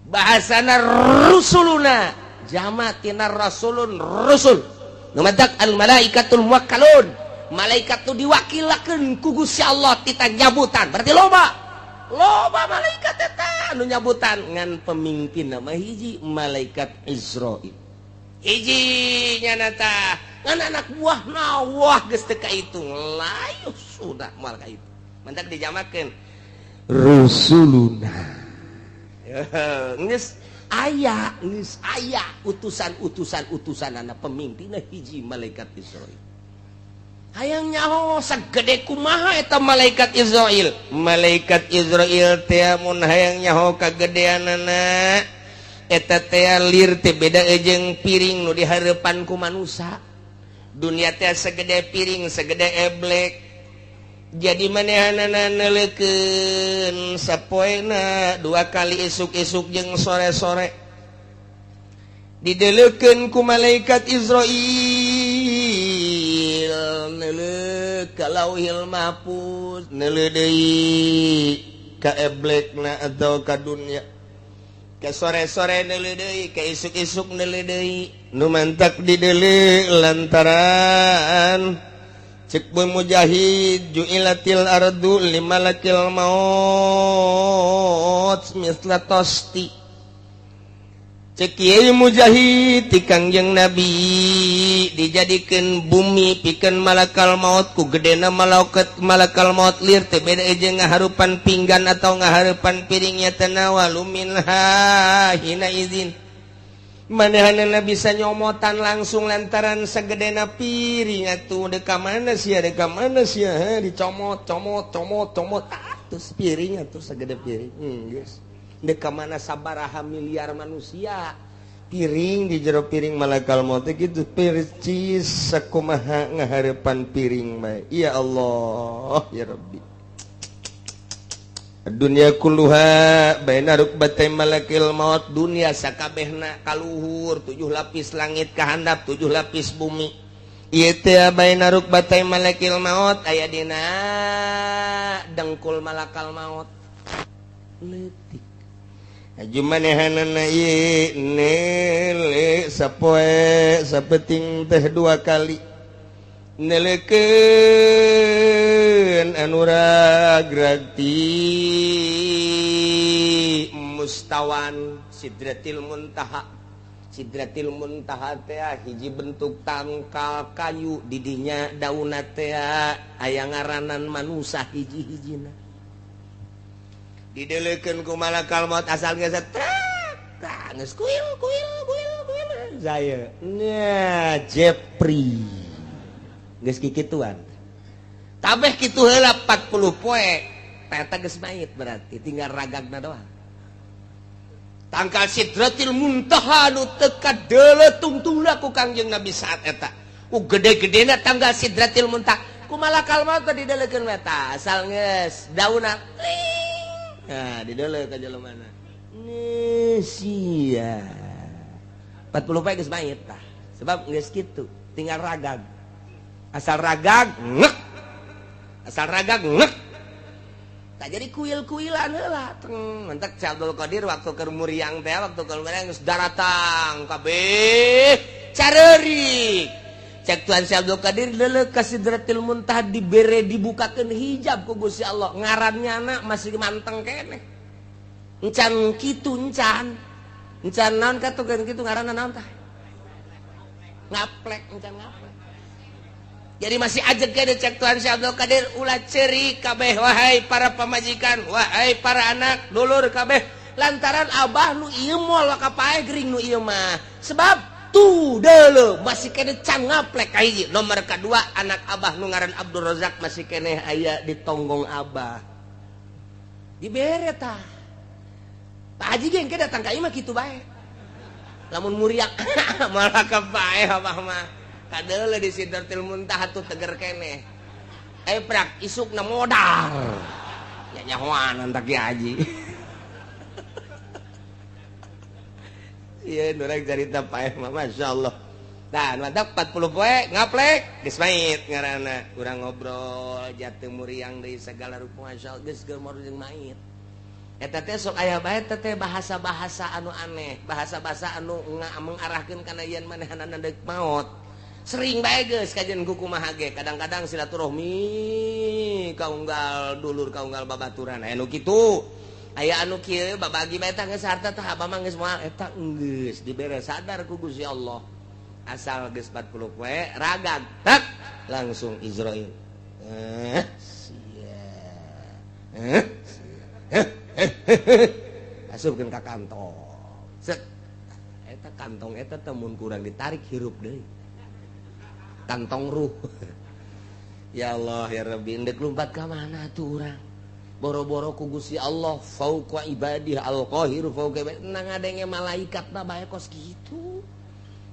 Bahasana rusuluna, jama tina rasulun rusul. Nu matak al malaikatul muwakkalun, malaikat nu diwakilakeun ku Gusti Allah tita nyabutan, berarti loba loba malaikat eta anu nyabutan, ngan pemimpin nama hiji, malaikat Izrail hiji nyana tah, ngan anak buah wah geus teu kahitung, layu sudah moal kahitung. Mantak dijamakeun rusuluna. Geus aya, geus aya utusan-utusan utusan, anak pemimpinna hiji, malaikat Izrail. Hayang nyaho sagede kumaha eta malaikat Izrail? Malaikat Izrail teh mun hayang nyaho kagedeanana eta teh, lir teh beda jeung piring nu dihareupan ku manusia. Dunia teh segede piring, segede eblek. Jadi manehanana neuleukeun sapoena dua kali, isuk-isuk jeung sore-sore, dideleukeun ku malaikat Izrail, neuleuh ka Lauhil Mahfuz, neuleuh deui ka eblekna atau ka dunia, ke sore-sore neuleuh deui, ke isuk-isuk neuleuh deui. Nu mantak dideuleu lantaran cek Bu Mujahid, ju'ilatil ardu limalakil maut misla tosti. Cek Kiai Mujahid ti Kangjeng Nabi, dijadikan bumi pikeun malakal maut. Ku gedena malaikat malakal maut, lir teh beda jeung ngaharupan pinggan atau ngaharupan piringnya. Tanawalu minha hina izin, manehanana bisa nyomotan langsung lantaran segedena piring atuh. Deka mana sia, deka mana sia, dicomot, comot, comot, comot, ah, terus piring atuh segede piring. Geus deka mana sabaraha miliar manusia, piring di jero piring malakal maut gitu percis sakumaha ngaharepan piring mah. Ya Allah, ya Rabbi, dunia kulluha baina rukbatay malakil maut. Dunia sakabehna kaluhur, tujuh lapis langit kahandap, tujuh lapis bumi ieu teh, baina rukbatay malakil maut, aya dina dengkul malakal maut, leutik. Aju manehanana ieu neuleuh sapoe sapeting teh dua kali, neleukeun anu ragrag ti mustawan Sidratil Muntaha. Sidratil Muntaha teh hiji bentuk tangkal kayu, didinya daunna teh aya ngaranan manusa hiji-hijina. Dideleukeun ku malakal maut, asal geus trak geus kuil kuil kuil kuil saya nya Jepri geus kikituan kabeh kitu heula. 40 poe eta geus mayit, berarti tinggal ragagna doang. Tangkal Sidratil Muntaha nu teu kadeuleu tungtungna ku Kangjeng Nabi saat eta, ku gede-gedena tanggal Sidratil Muntaha, ku malakal maut dideleukeun eta asal geus daunna tling. Nah, dideuleu ka jelema nih sia 40 poe geus mayit tah, sebab geus kitu tinggal ragag, asal ragag ngek, asal ragag ngek. Tak jadi kuil-kuilan heula teng. Mantak Syekh Abdul Qadir waktu keur muriang teh, waktu keur muriang geus daratang kabeh careurik. Cek Tuhan Syekh Abdul Qadir, leuleuh ka Sidratil Muntaha, dibere dibukakeun hijab ku Gusti Allah, ngarannya anak masih manteng keneh, encan kitu, encan encan naon katukeun kitu, ngaranna naon tah, ngaplek, encan ngaplek, jadi masih aja kene. Cek Tuhan Syekh Abdul Qadir, ulah cerik kabeh wahai para pamajikan, wahai para anak dulur kabeh, lantaran abah nu ieu moal waka paeh gering nu ieu mah, sebab tuh deuleu masih kene can ngaplek kahiji. Nomor kedua, anak abah nu ngaran Abdul Razak masih kene aya di tonggong abah. Dibere tah Pak Haji ge engke datang ka imah kitu bae, lamun muriak malah kapaeh abah mah kadeuleu di Sidratil Muntaha tuh teger keneh. Eh, prak isukna modar ya, nyahoan antak Ki Haji. Iya, urang carita paeh mah, Masya Allah. Nah, mantap, 40 poe ngaplek geus mait ngaranna. Urang ngobrol jatuh muriang deui segala rupa, Masya Allah, geus gemor jeung mait. Eta teh sok aya bae teh bahasa-bahasa anu aneh, bahasa-bahasa anu mengarahkeun kana yen manehanana deuk maot. Sering bae geus kajian ku kumaha ge, kadang-kadang silaturahmi kaunggal dulur, kaunggal babaturan, aya nu kitu. Aya anu kieu, babagi bae tah, geus harta tah, abah mah geus moal eta, geus dibere sadar ku Gusti Allah. Asal geus 40 poe ragag tak langsung Izrail. Eh, sia. Eh, sia. Asupkeun ka kantong. Set. Eta kantong eta teh mun kurang ditarik hirup deui. Kantong ruh. Ya Allah ya Rabbi, endek lumpat ka mana tuh urang? Boro-boro ku Gusti Allah fauqa ibadih, al-qahiru fauqa ibadih, nang ngadenge malaikat mah bae kos kitu.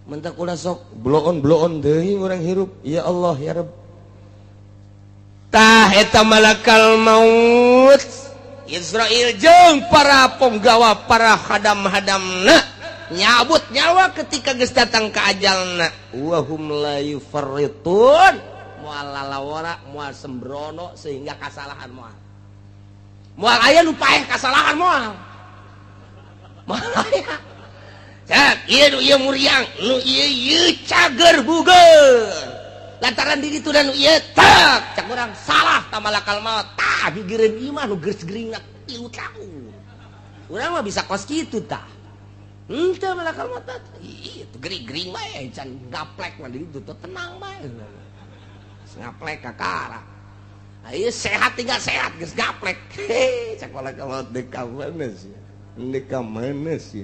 Mentak ulah sok bloon bloon deui urang hirup. Ya Allah ya Rabb. Tah, eta malakal maut Izrail jeung para penggawa, para hadam-hadamna nyabut nyawa ketika geus datang ke ajalna, wahum la yufarritun, moal lalawara, moal sembrono sehingga kasalahan. Moal, moal aya nu paeh kasalahan, moal, moal aya. Cak, ieu nu ieu muriang, nu ieu ieu cager buger lantaran diri itu, dan nu ieu tak cak urang salah ta malakal maut. Tah, gigireun ieu mah nu geus geuringna 3 tahun. Urang mah bisa kos kitu tah. Henteu malakal maut ieu gering-gering bae, can gaplek mah di ditu tenang bae. Ngaplek kakara. Ayo sehat, tinggal sehat geus gaplek. Heh, cak malakal maut, deuk ka mana sih? Deuk ka mana sih?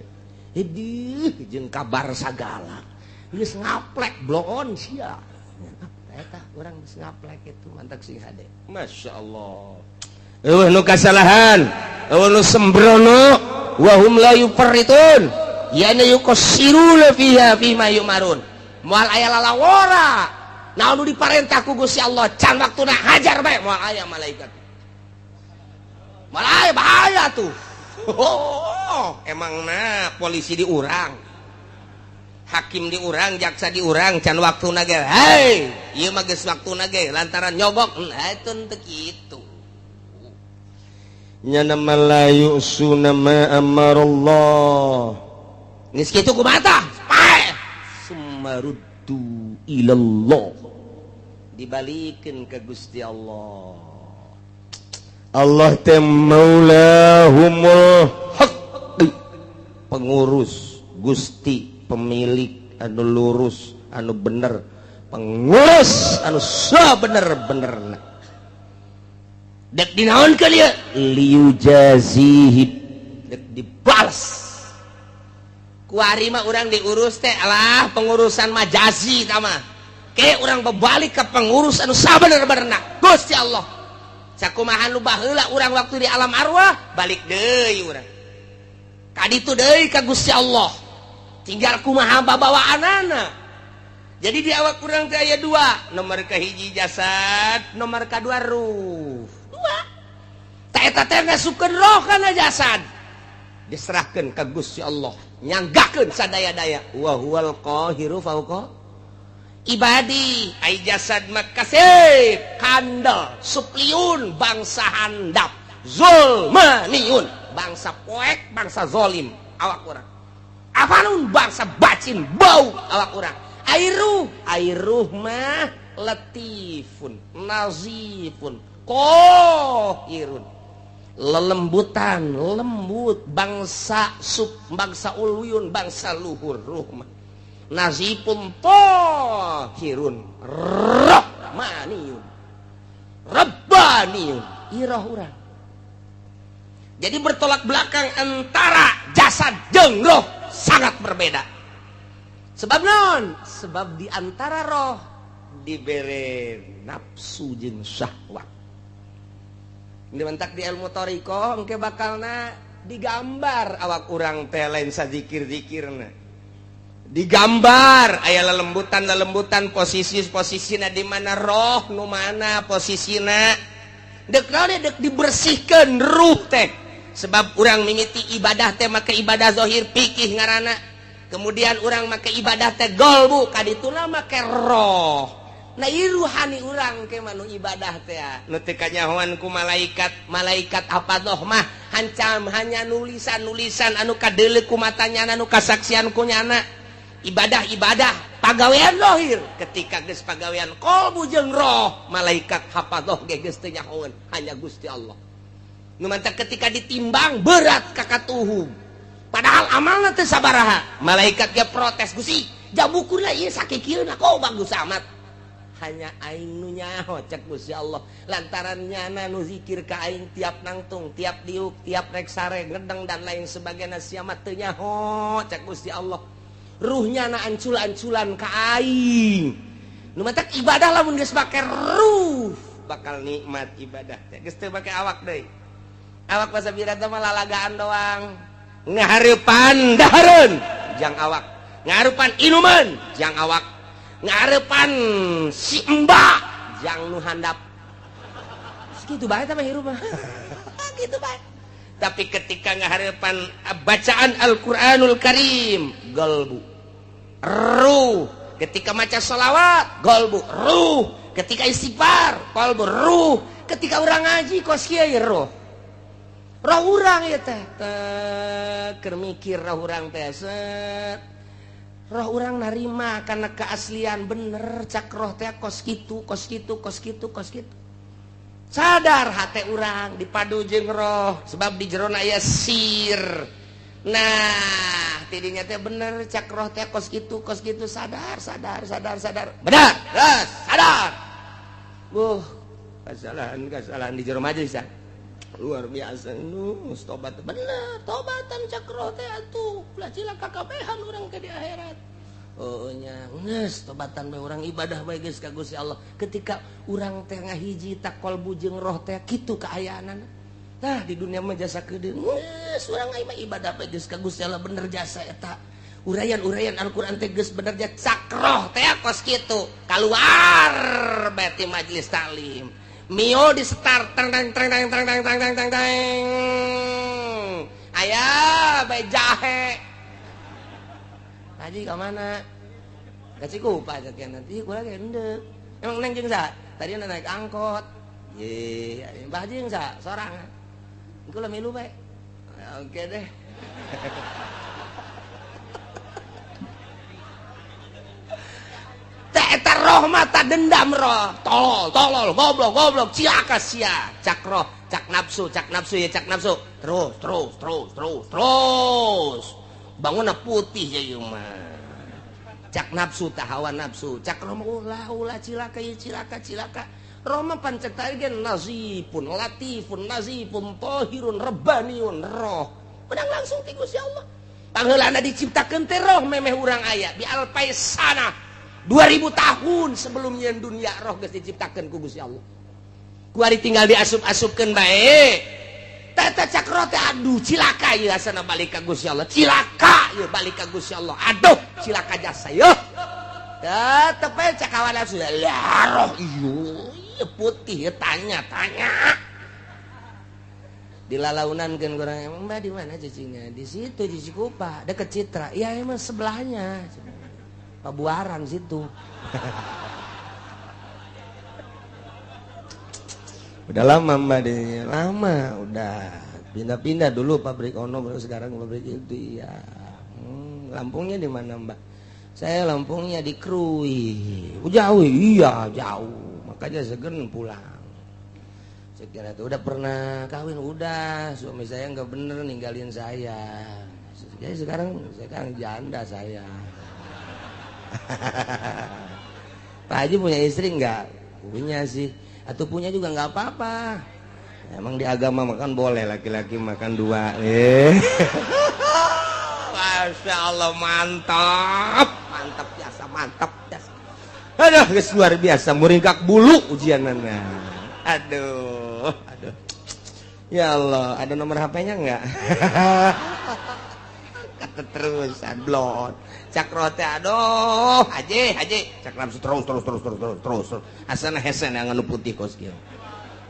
Hidih jeung kabar sagala. Geus ngaplek bloon sia. Eta urang geus ngaplek itu mantak sing hade. Masya Allah. Euweuh nu kasalahan, euweuh nu sembrono, wa hum la yufarritun. Yani yuqassiruna fiha fima yumarun. Moal aya lalawora. Naon nu diparentah ku Gusti Allah can waktuna hajar bae, moal aya malaikat. Moal aya, bahaya tuh. Oh, emang nah polisi diurang, hakim diurang, jaksa diurang, can waktuna ge. Hei, ieu mah geus waktuna ge lantaran nyogok. Nah, itu teu kitu. Nyana la yu'suna ma amarallah. Geus kitu kumaha tah? Paeh. Summaruddu ilallah. Dibalikeun ke Gusti Allah. Allah teh maulahumul haq, pengurus Gusti, pemilik anu lurus, anu bener, pengurus anu sabener-benerna. Dek dinaonkeun ieu? Liyujazihi, dek dibales. Kuari mah urang diurus teh, alah, pengurusan majazi tah mah. Ke urang berbalik ke pengurus anu sabener-benerna, Gusti Allah. Sakumaha nu baheula urang waktu di alam arwah, balik deui urang kaditu deui ka Gusti Allah, tinggal kumaha babawaanana. Jadi di awak kurang teh aya dua, nomor kahiji jasad, nomor kedua ruh, dua. Tak, eta teh ngasupkeun roh kana jasad, diserahkeun ka Gusti Allah, nyanggakeun sadaya-daya, wa huwal qahiru fauqa ibadi. Ai jasad mah kasep kandel supliun, bangsa handap, zulmaniun, bangsa poek, bangsa zolim awak urang, afanun, bangsa bacin bau awak urang. Ai ruh, ai ruh mah latifun nazifun kohirun, lelembutan, lembut, bangsa sub, bangsa uluyun, bangsa luhur. Ruh mah nazifun tohirun, rahmaniyun, rabbaniyun iroh urang. Jadi bertolak belakang antara jasad jeung roh, sangat berbeda. Sebab non sebab di antara roh dibere nafsu jeung syahwat. Dimentak di ilmu thoriqoh engke bakalna digambar awak urang teh, lain sazikir-zikirna digambar, aya lelembutan lelembutan, posisi posisina di mana, roh nu mana posisina. Dek naon? Dek dibersihkan ruh teh. Sebab urang mimiti ibadah teh make ibadah zahir, pikih ngaranna. Kemudian urang make ibadah teh golbu kadituna make roh. Nah ieu ruhani urang ke manu ibadah teh nu teu kanyahoan ku malaikat. Malaikat hafadoh mah hancam hanya nulisan-nulisan anu kadeuleu ku matanya anu kasaksian ku nyana. Ibadah-ibadah pagawean lohir ketika geus pagawean qalbu jeung roh malaikat hafadoh ge geus teu nyahoeun hanya Gusti Allah. Nu mantak ketika ditimbang berat ka katuhum. Padahal amalna teu sabaraha. Malaikat ge protes, Gusti, jabukurna ieu sakikieuna kok bagus amat. Hanya aing nu nyaho cek Gusti Allah. Lantaran nyana nu zikir ka aing tiap nangtung, tiap diuk, tiap rek sare, ngedeng dan lain sebagainya sia mah teu nyaho cek Gusti Allah. Ruhnya na ancul-anculan ka aing. Nu matak ibadah lamun geus make ruh bakal nikmat ibadah teh. Geus teu make awak deui. Awak bahasa birata mah lalagaan doang. Ngahareupan dahareun jang awak, ngahareupan inuman jang awak, ngahareupan si emba jang nu handap. Kitu bae tah mah hirup mah. Kitu bae. Tapi ketika ngahareupan bacaan Al-Qur'anul Karim, galbu ruh. Ketika maca sholawat, galbu ruh. Ketika istighfar, qalbu ruh. Ketika urang ngaji kos kieu roh. Roh urang ieu teh keur mikir roh urang teh set. Roh urang narima karena keaslian bener cak roh teh kos kitu, kos kitu, kos kitu, kos kitu. Sadar hate urang dipadu jeung roh sebab di jerona aya sir. Nah, tidinya teh bener cak roh teh kos kitu, kos kitu, sadar, sadar, sadar, sadar. Benar, yes, sadar. Kesalahan di jero majelis ya. Luar biasa nu tobat bener, tobatan cak roh teh atuh ulah cilaka kabehan urang ke di akhirat. Oh nya geus tobatan bae urang ibadah bae geus ka Gusti Allah. Ketika urang teh ngahiji tak qalbu jeung roh teh kitu kaayaanana. Tah di dunia mah jasa kedeung geus urang mah ibadah bae geus ka Gusti Allah bener jasa eta. Uraian-uraian Al-Qur'an teh geus bener jasa cak roh teh kos kitu. Kaluar bae ti majelis taklim. Mio di start tang tang tang tang tang tang tang tang tang. Aya bae jahe. Haji ka mana? Ka Cikupa cek nanti kula ge endeup. Emang neng jeung saha? Tadi naik angkot. Ye, Mbah jeung saha? Sorangan. Kula milu bae. Oke deh. Eta roh mata dendam roh, tolol, tolol, goblok, goblok, cilaka sia, cak roh, cak nafsu ya cak nafsu, terus, terus, terus, terus, terus, bangunna putih ya ieu mah, cak nafsu tah hawa nafsu, cak roh mah ulah, ulah cilaka ya cilaka, cilaka, roh mah pancek tadi ge nazifun, latifun, nazifun, tohirun, rebaniun, roh, menang langsung ti Gusti Allah, pangheulana diciptakeun teh roh memeh urang aya bi alfaisana. 2000 tahun sebelumnya dunia roh geus diciptakeun ku Gusti Allah. Kuari tinggal diasup-asupkeun bae. Tata cak roh teh aduh cilaka ieu asana balik ka Gusti Allah. Cilaka ieu balik ka Gusti Allah. Aduh cilaka jasa ieu. Tetep bae cak hawa nafsu. Lah roh ieu putih tanya-tanya. Dilalaunankeun kurang emang Mbak di mana cicingnya? Di situ di Cikupa, deket Citra. Ya emang sebelahnya. Pabuaran situ. Udah lama Mbak di lama udah pindah-pindah dulu pabrik ono baru sekarang pabrik itu ya. Lampungnya di mana Mbak? Saya Lampungnya di Krui. Oh, jauh, iya jauh. Makanya segen pulang. Saya kira tuh udah pernah kawin udah, suami saya nggak bener ninggalin saya. Jadi sekarang janda saya. Pak Haji punya istri enggak? Punya sih. Atau punya juga enggak apa-apa. Emang di agama makan boleh laki-laki makan dua. Masya Allah mantap. Mantap biasa, mantap biasa. Aduh, luar biasa muringkak bulu ujianana. Aduh, aduh. Ya Allah, ada nomor HP-nya enggak? Keterusan blon. Cak roh teh aduh, haji, haji. Cak nafsu terus terus terus terus terus terus. Asana hese yang anu putih kos kieu.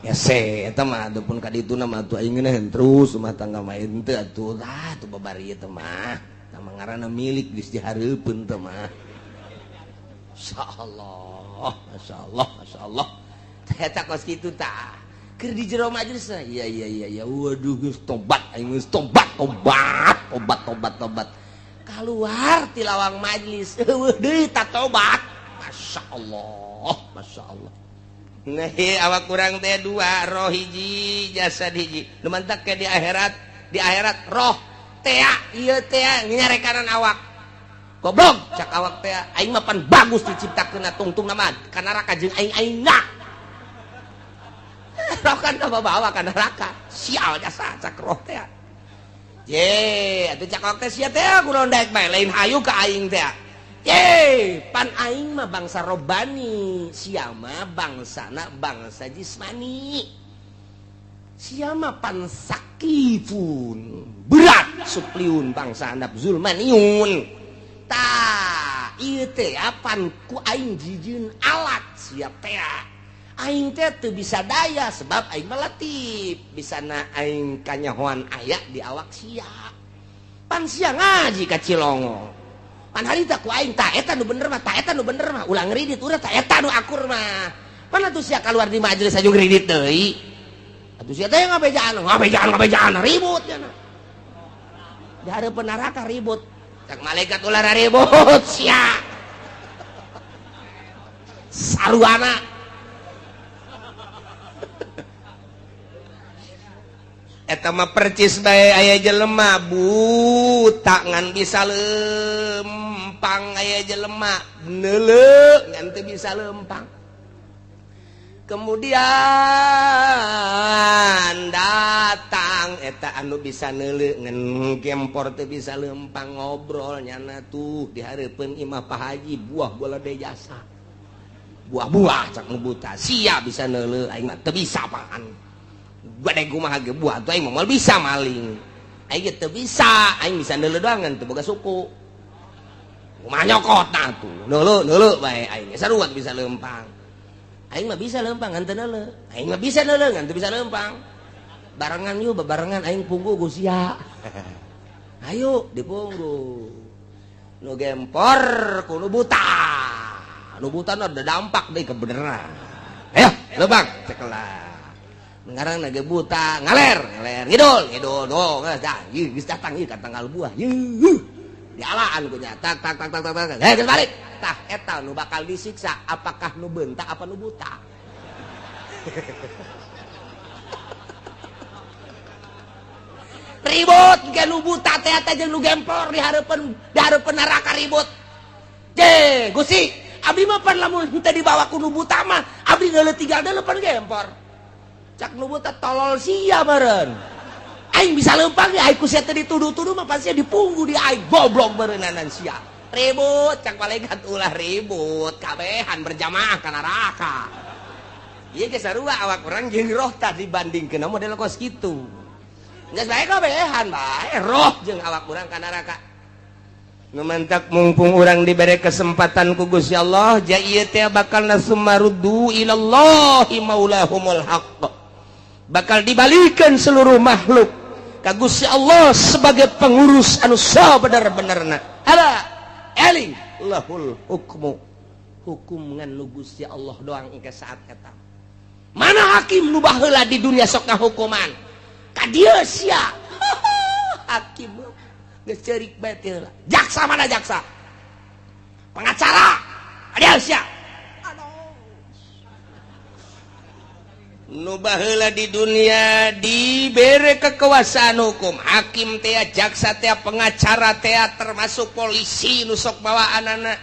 Hese eta mah atuh pun ka dituna mah atuh aing ngeunaheun terus rumah tangga mah henteu atuh. Tah atuh babari ieu teh mah. Tah ngaranna milik geus dihareupeun teh mah. Masyaallah, masyaallah, masyaallah. Eta kos kitu tah. Keur di jero majelis iya iya iya iya waduh geus tobat aing geus tobat tobat tobat tobat tobat. Keluar ti lawang majelis eueuh deui ta tobat. Masyaallah, masyaallah. Nah, awak kurang teh dua, roh hiji, jasad hiji. Nu mantak ke di akhirat roh tea, ieu tea nyarekanan awak. Goblok cak awak tea, aing mah pan bagus diciptakeun tungtung mah ka neraka jeung aing aingna. Roh kan bawa ka neraka. Sial jasa cak roh tea. Ye, atuh cak awak teh sia teh kunaon daek bae lain hayu ka aing teh. Ye, pan aing mah bangsa robani, sia mah bangsana bangsa jismani. Sia mah pan sakifun, berat supliun bangsa handap zulmaniun. Tah, ieu teh pan ku aing jijieun alat sia teh. Aing teh teu bisa daya sebab aing mah latif, bisana aing kanyahoan aya di awak sia. Pan sia ngaji ka Cilongo. Pan harita ku aing ta eta nu bener mah, ta eta nu bener mah, ulah ngridit urang ta eta nu akur mah. Pan atuh sia kaluar di majelis aju ngridit deui. Atuh sia teh ngabejaan, ngabejaan, ngabejaan ribut nya. Di hareupeun neraka ribut. Cak malaikat ulah ribut sia. Saruana. Eta mah percis bae aya jelema buta ngan bisa lempang, aya jelema neuleu ngan teu bisa lempang. Kemudian datang eta anu bisa neuleu ngan gempor teu bisa lempang, ngobrol nyana tuh di hareupeun imah Pak Haji buah bola de jasa. Buah-buah cak nu buta sia bisa neuleu aing mah teu bisa apaan. Gede kumaha ge buah tuh aing mah moal bisa maling. Aing ge teu bisa, aing bisa neuleu doang ngan teu boga suku. Kumaha nyokot tah tuh. Neuleu neuleu bae aing sarua bisa lempang. Aing mah bisa lempang ngan teu neuleu. Aing mah bisa neuleu ngan teu bisa lempang. Barengan yuk bebarengan aing punggu ku sia. Ayo dipunggu. Nu gempor ku nu buta. Nu buta nu ada dampak deui kebeneran. Ayo lempang cekelah. Ngarang naga buta ngaler ngaler ngidul ngidul do geus dah ieu geus datang ieu ka tanggal buah ieu dialaan ku nya tak tak tak tak tak heh geus balik tah eta nu bakal disiksa apakah nu beunta apa nu buta. Ribut ge nu buta teh eta jeung nu gempor di hareupeun neraka ribut. Je Gusti abdi mah pan lamun henteu dibawa ku nu buta mah abdi deuleu tinggal deuleu pan gempor. Cak nu buta tolol sia meureun. Aing bisa lempang ya aing ku sia teh dituduh-tuduh mah pasti dipunggu di aing goblok meureunnanan sia. Ribut cak malaikat ulah ribut kabehan berjamaah ka neraka. Ieu ge sarua awak urang jeung roh tah dibandingkeun model kos kitu. Geus bae kabehan bae roh jeung awak urang ka neraka. Nu mantak mumpung urang dibere kesempatan ku Gusti Allah, ja ieu teh bakal nasumaruddu ilallahi maulahumul haqq. Bakal dibalikan seluruh makhluk ka Gusti Allah sebagai pengurus anu sabener-benerna. Ala eling lahul hukmu. Hukum ngan nu Gusti Allah doang engke saat eta. Mana hakim nu baheula di dunia sok ngahukuman? Ka dieu sia. Hakim geus ceurik bae teh heula. Jaksa mana jaksa? Pengacara. Ka dieu sia. Nu baheula di dunia dibere kekuasaan hukum, hakim teh, jaksa teh, pengacara teh, termasuk polisi nu sok bawaanana,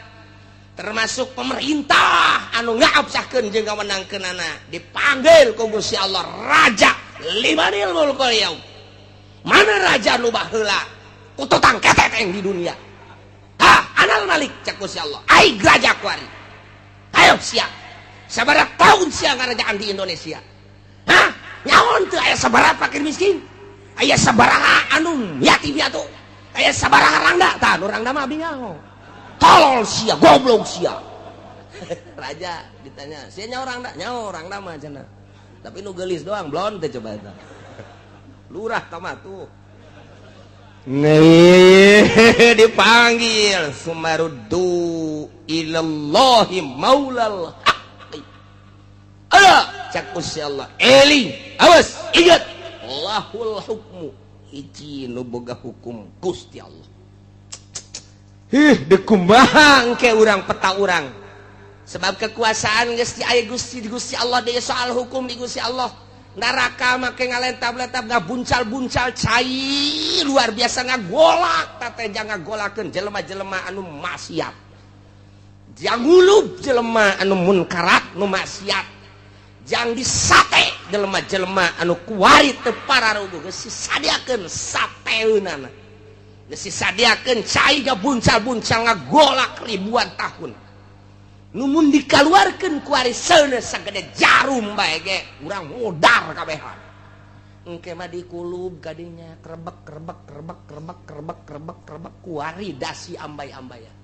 termasuk pemerintah anu ngaabsahkeun jeung ngawenangkeunana, dipanggil ku Gusti Allah raja limanil mulkul yaum. Mana raja nu baheula kututang keteteng di dunia? Ha, anal malik cak Gusti Allah. Aing raja kuari. Ayo siap. Sabaraha tahun sia ngarajaan di Indonesia? Hah? Nyaon teu aya sabaraha fakir miskin? Aya sabaraha anu yatim piatu? Aya sabaraha rangda? Tah nu rangda mah abdi nyaho. Tolol sia, goblok sia. Raja ditanya, sia nyaho rangda? Nyaho rangda mah cenah. Tapi nu geulis doang blon teh coba eta. Lurah tah mah tuh. Nih dipanggil, sumaruddu ilallahi maulal haqqi. Ala, cak Gusti Allah, eling, awas, ingat, lahul hukmu, hiji nu boga hukum Gusti Allah. Hih, dekumaha engke urang, peta urang? Sebab kekuasaan geus aya Gusti di Gusti Allah deui, soal hukum di Gusti Allah. Neraka make ngalentab-lentab, ngabuncal-buncal cai luar biasa, ngagolak teh, ngagolakeun jelema-jelema anu maksiat, jang ngulub jelema anu munkarat, nu maksiat, jang disate jelema-jelema anu kuari teu pararuguh. Geus disadiakeun sateunana, geus disadiakeun cai ngabuncal-buncal, ngagolak ribuan tahun. Numun dikaluarkeun kuari seuneu sagede jarum bae ge urang modar kabehan. Engke mah dikulub kadinya, krebek krebek krebek krebek krebek krebek krebek, kuari dasi ambay-ambayan,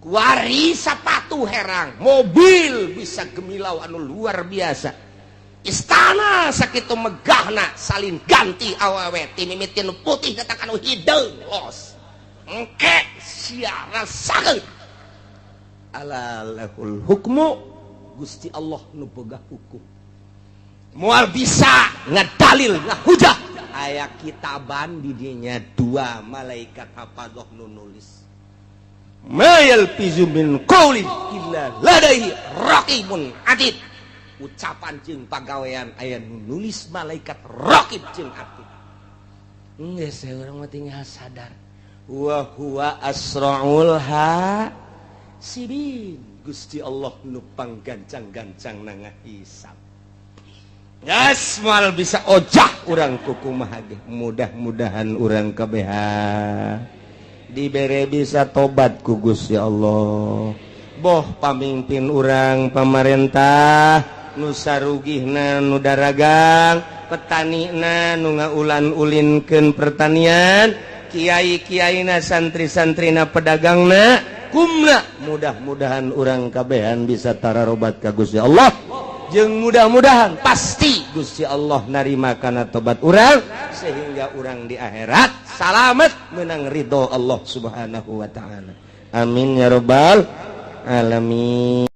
kuari sapatu herang, mobil bisa gemilau anu luar biasa, istana sakitu megahna, salin ganti awewe ti mimitin putih datang anu hideung los. Engke sia rasakeun. Ala lahul hukmu, Gusti Allah nu boga hukum, moal bisa ngedalil, ngahujah. Aya kitaban di dinya, dua malaikat hafadzah nu nulis. Ma yalfizu min qaulin illa ladaihi raqibun atid. Ucapan jeung pagawean aya nu nulis malaikat raqib jeung atid. Geus, urang mah tinggal sadar, wa huwa asraul hasibin. Gusti Allah nu panggancang-gancang na ngahisab. Gas, moal bisa ojah urang kukumaha ge. Mudah-mudahan urang kabehan dibere bisa tobat ku Gusti Allah, boh pamimpin urang, pamarentah nu sarugihna, nu daragang, petanina nu ngaulan ulinkeun pertanian, kiai-kiaina, santri-santrina, pedagangna, kumna. Mudah-mudahan urang kabehan bisa tararobat ka Gusti Allah, jeung mudah-mudahan pasti Gusti Allah narima kana tobat urang sehingga urang di akhirat salamet, menang ridho Allah Subhanahu wa taala. Amin ya robbal alamin.